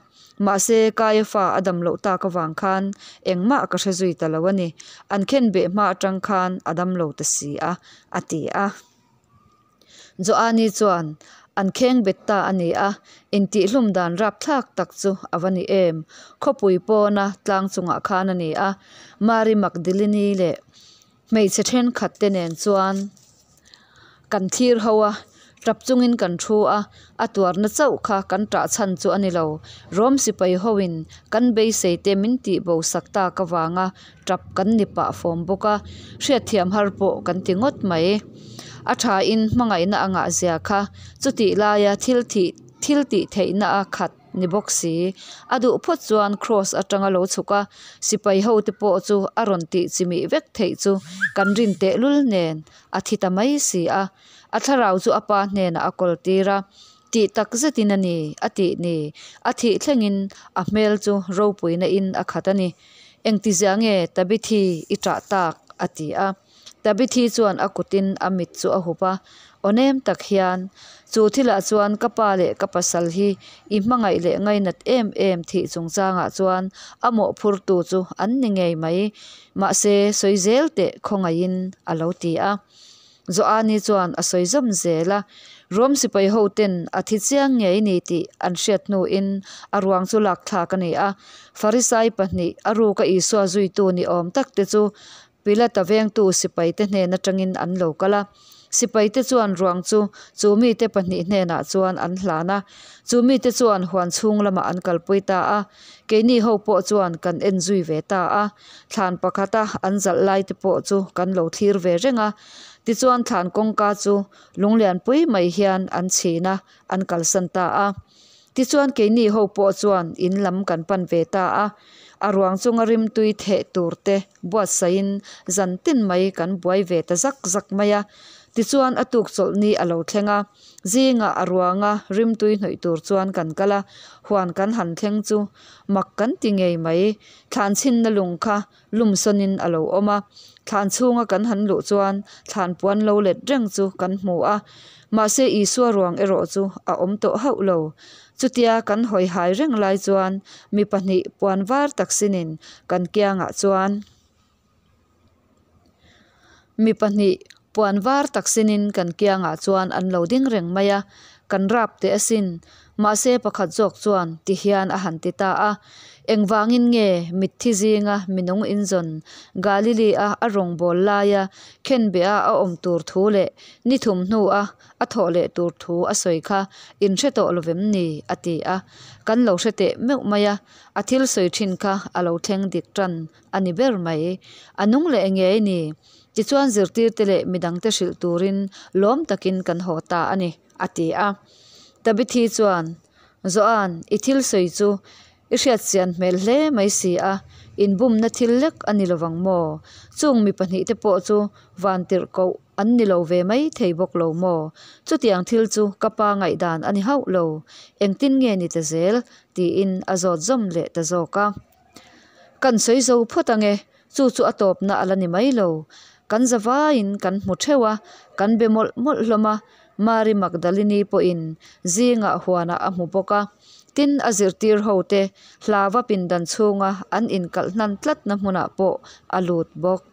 mahse Kaiafa a dam loh tak avang khan engmah ka hre zui ta lo a ni. An khen beh hma atang khan a dam lo ta si a, a ti a. Joani chuan, An kheng bet ta a ni a, intihhlum dan rapthlak tak chu a va ni em? Khawpui pawna tlang chungah khan a ni a, Mari Magdalene leh Hmeichhe thenkhat te nen chuan kan thlir ho a, tap chungin kan thu a, a tuarna chauh kha kan tah chhan chu a ni lo. Rom sipai hoin kan beisei te min tih bo sak tak avanga tap kan ni pah fawm bawk a, hriatthiam har pawh kan ti ngawt mai. A thain hmangaihna a ngah zia kha chutih laia thil thih thil tih theihna a khat ni bawk si. A duh phawt chuan Kraws atanga lo chhuk a, sipai ho te pawh chu a rawn tih chimih vek theih chu kan rin tehlul nen a thi ta mai si a. A thlarau chu a pa hnenah a kawl tir a, tih tak zetin a ni, a tih ni. A thih thlengin a hmel chu ropuina in a khat a ni. Engtizia nge Tabithi i ṭah tak? a ti a. Tabithi chuan a kutin a mit chu a hup a, Aw nem tak hian, chu thilah chuan ka pa leh ka pasal hi i hmangaih leh ngainat em em thih chungchangah chuan a mawhphurtu chu an ni ngei mai, mahse sawi zel teh khawngaihin a lo ti a. Joani chuan a sawi zawm zel a, Rom sipai hoten a thi chiang ngei ni tih an hriat hnuin a ruang chu lak thlak a ni a, Farisai pahnih a ruka Isua zuitu ni awm takte chu Pilata vengtu sipaite hnen atangin an lo kal a. Sipaite chuan ruang chu chu mite pahnih hnenah chuan an hlan a. Chu mite chuan huan chhung lamah an kalpui ta a. Keini ho pawh chuan kan en zui ve ta a. Thlan pakhata an zalh laite pawh chu kan lo thlir ve reng a. Tichuan thlan kawngka chu lunglianpui mai hian an chhin a, an kalsan ta a. Tichuan keini ho pawh chuan in lam kan pan ve ta a, a ruang chunga rimtui theh tur te buatsaihin zan tin mai kan buai ve ta zak zak mai a. Tichuan a tuk chawlhni a lo thleng a, zingah a ruanga rimtui hnawih tur chuan kan kal a, huan kan han thleng chu mak kan ti ngei mai. Thlan chhinna lung kha lum sawnin a lo awm a, thlan chhunga kan han luh chuan thlan puan lo let reng chu kan hmu a, mahse Isua ruang erawh chu a awm tawh hauh lo. Chutia kan hawi hai reng lai chuan mi pahnih puan var tak sinin kan kiangah chuan Mi pahnih puan var tak sinin kan kiangah chuan an lo ding reng mai a, kan rap teh asin. Mahse pakhat zawk chuan ti hian a han ti ta a, Engvangin nge mitthi zinga minung inzawn Galili-a a rawngbâwl laia khenbeha a awm tur thu leh ni thum hnua a thawh leh tur thu a sawi kha in hre tawh lo vem ni? a ti a. Kan lo hre teh meuh mai a, a thil sawi thin kha a lo thleng dik tan a ni ber mai. A nung leh ngei ni. Tichuan zirtirte leh midangte hrilh turin lawm takin kan haw ta a ni, a ti a. Tabithi chuan, Joan, i thil sawi chu i hriatchian hmel hle mai si a, inbumna thil lek a ni lovang maw? Chung mi pahnihte pawh chu vantirhkoh an ni lo ve mai thei bawk lo maw? Chutiang thil chu ka pa ngaihdan a ni hauh lo, engtin nge ni ta zel? tiin a zawt zawm leh ta zawk a. Kan sawi zo phawt ange, chu chu a tawpna a la ni mai lo. Kan zavaiin kan hmu theuh a, kan be mawlh mawlh hlawm a, Mari Magdalini pawhin zingah huanah a hmu bawk a. Tin, a zirtir hote hlava pindan chhunga an inkalh hnan tlatna hmunah pawh a lut bawk.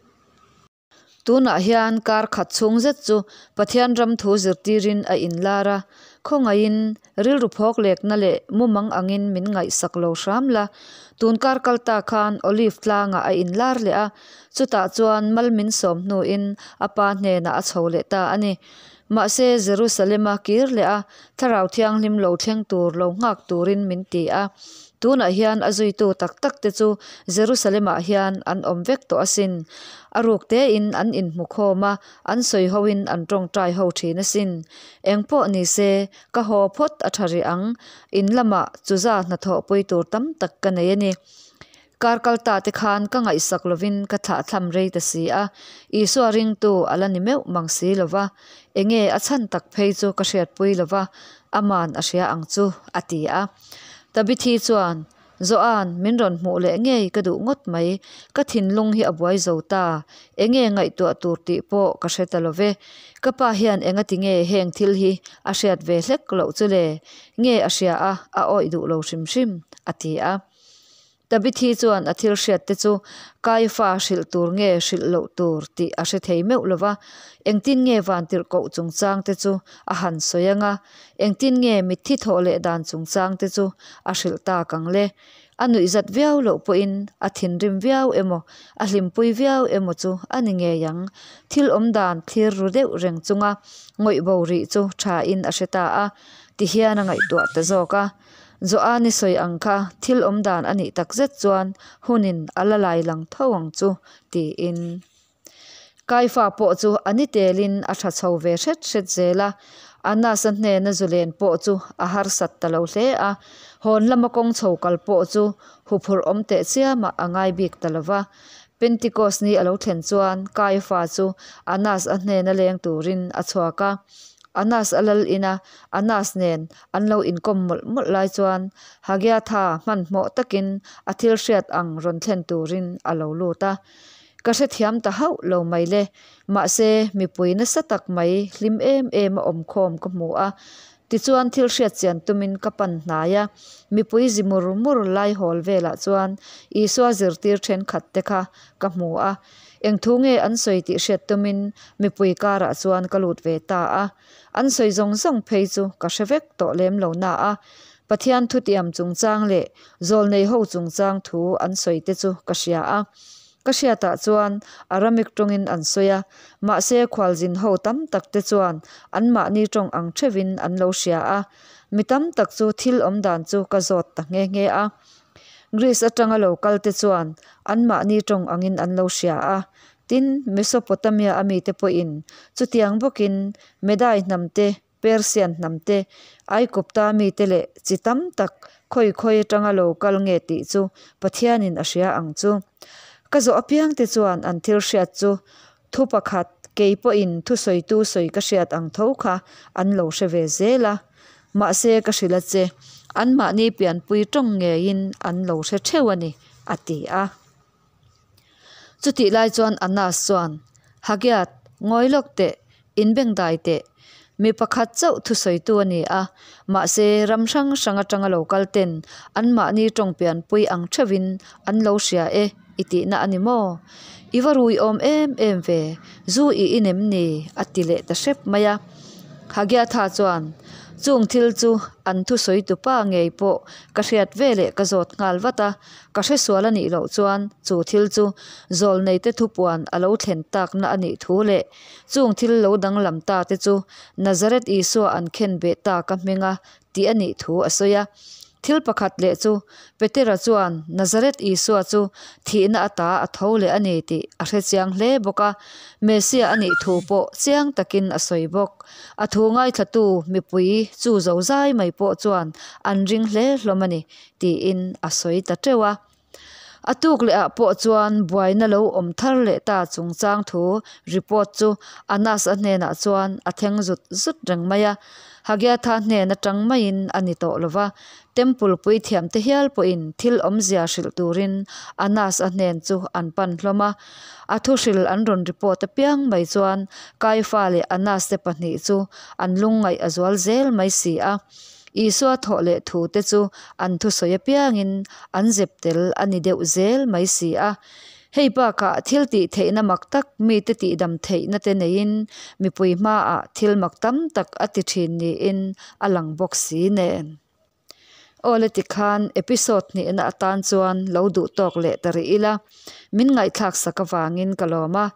Tunah hian kar khat chhung zet chu Pathian ram thu zirtirin a inlar a, khawngaihin rilru phawk lekna leh mumang angin min ngaihsak lo hram la. Tun kar kal ta khan Olive tlangah a inlar leh a, chutah chuan mal min sawm hnuin a pa hnenah a chho leh ta a ni. Mahse, Jerusalema kir leh a, Thlarau Thianghlim lo thleng tur lo nghak turin min ti a. Tunah hian a zuitu tak tak te chu Jerusalem-ah hian an awm vek tawh asin. A ruk tein an inhmu khawm a, an sawi hoin an tawngtai ho thin asin. Eng pawh ni se, ka haw phawt a tha rih ang. In lamah chuza hnathawhpui tur tam tak ka nei a ni. Kar kal ta te khan ka ngaihsak lovin ka thlahthlam rei ta si a, Isua ringtu a la ni meuh mang si lo va, enge a chhan tak phei chu ka hriatpui lo va, aman a hria ang chu, a ti a. Tabithi chuan, Joan, min rawn hmuh leh ngei ka duh ngawt mai, ka thinlung hi a buai zo ta, enge ngaihtuah tur tih pawh ka hre ta lo ve. Ka pa hian engati nge heng thil hi a hriat ve hlek loh chu le? Nge a hria a, a awih duh lo hrim hrim, a ti a. Tabithi chuan a thil hriatte chu Kaifa hrilh tur nge hrilh loh tur tih a hre thei meuh lo va, engtin nge vantirhkoh chungchangte chu a han sawi ang a, engtin nge mitthi thawh leh dan chungchangte chu a hrilh tak ang le? A nuihzat viau loh pawhin a thinrim viau emaw, a hlimpui viau emaw chu a ni ngei ang. Thil awmdan thlir ru deuh reng chunga ngawih bo rih chu thain a hre ta a, tihian a ngaihtuah ta zawk a. Joani sawi ang kha thil awm dan a nih tak zet chuan hunin a la lai lang tho ang chu, tiin. Kaifa pawh chu a ni telin a tha chho ve hret hret zel a, Annas-a hnena zu len pawh chu a harsat ta lo hle a, hawn lama kawng chho kal pawh chu huphurh awm teh chiamah a ngai bik ta lo va. Pentikos ni a lo thlen chuan Kaifa chu Annas-a hnena leng turin a chhuak a. Anas a lal ina Anas nen an lo inkawm mawlh mawlh lai chuan Hagiatha hmanhmawh takin a thil hriat ang rawn thlen turin a lo lut a. Ka hrethiam ta hauh lo mai le. Mahse, mipui nasa tak mai hlim em em a awmkhawm ka hmu a. Tichuan thil hriat chian tumin ka pan hnai a. Mipui zi mur mur lai hawl velah chuan Isua zirtir thenkhat te kha ka hmu a. Eng thu nge an sawi tih hriat tumin mipui karah chuan ka lut ve ta a. An sawi zawng zawng phei chu ka hre vek tawh lem lo na a, Pathian thutiam chungchang leh zawlnei ho chungchang thu an sawi te chu ka hria a. Ka hriatah chuan Aramik tawngin an sawi a, mahse khualzin ho tam tak te chuan anmahni tawng ang theuhin an lo hria a. Mi tam tak chu thil awmdan chu ka zawt ta nghe nghe a. Greece atanga lo kal te chuan anmahni tawng angin an lo hria a. Tin, Mesopotamia a mite pawhin chutiang bawkin Medai hnam te, Persian hnam te, Aikupta mite leh chi tam tak khawi khawi atanga lo kal nge tih chu Pathianin a hria ang chu. Ka zawh apiangte chuan an thil hriat chu thu pakhat kei pawhin thusawitu sawi ka hriat ang tho kha an lo hre ve zel a. Mahse ka hrilh a che, anmahni pianpui tawng ngeiin an lo hre theuh a ni, a ti a. Chutih lai chuan Anas chuan, Hagiat, ngawi lawk teh, inbengdai teh. Mi pakhat chauh thusawitu a ni a, mahse ram hrang hrang atanga lo kal ten anmahni tawng pianpui ang theuhin an lo hria e i tihna a ni maw? I va rui awm em em ve, zu i in em ni? a ti leh ta hrep mai a. Hagiatha chuan, Chung thil chu an thusawi tupa ngei pawh ka hriat veleh ka zawt nghal vat a, ka hresual a nih loh chuan chu thil chu zawlneite thupuan a lo thlen takna a nih thu leh chung thil lo danglam ta te chu Nazareth Isua an khen beh taka hminga tih a nih thu a sawi a. Thil pakhat leh chu, Petera chuan Nazareth Isua chu thihna ata a tho leh a ni tih a hre chiang hle bawk a, Messiah a nih thu pawh chiang takin a sawi bawk. A thu ngaithlatu mipui chu zozai mai pawh chuan an ring hle hlawm a ni, tiin a sawi ta teuh a. A tuk leh ah pawh chuan buaina lo awm thar leh ta chungchang thu report chu Anas-a hnenah chuan a thleng zut zut reng mai a. Hagiatha hnen atang maiin a ni tawh lo va, Temple puithiamte hial pawhin thil awmzia hrilh turin Anas-a hnen chu an pan hlawm a. A thu hrilh an rawn report apiang mai chuan Kaifa leh Anas te pahnih chu an lungngaih a zual zel mai si a. Isua thawh leh thu te chu an thusawi apiangin an zep tel a ni deuh zel mai si a. Hei bakah thil tih theihna mak tak mite tihdam theihna te neiin mipui hmaah thil mak tam tak a ti thin niin a lang bawk si nen. Aw le tikhan episode hnihna atan chuan lo duh tawk leh ta rih ila. Min ngaihthlak sak avangin ka lawm a,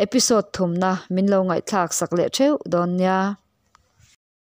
episode thumna min lo ngaihthlak sak leh theuh dawn nia.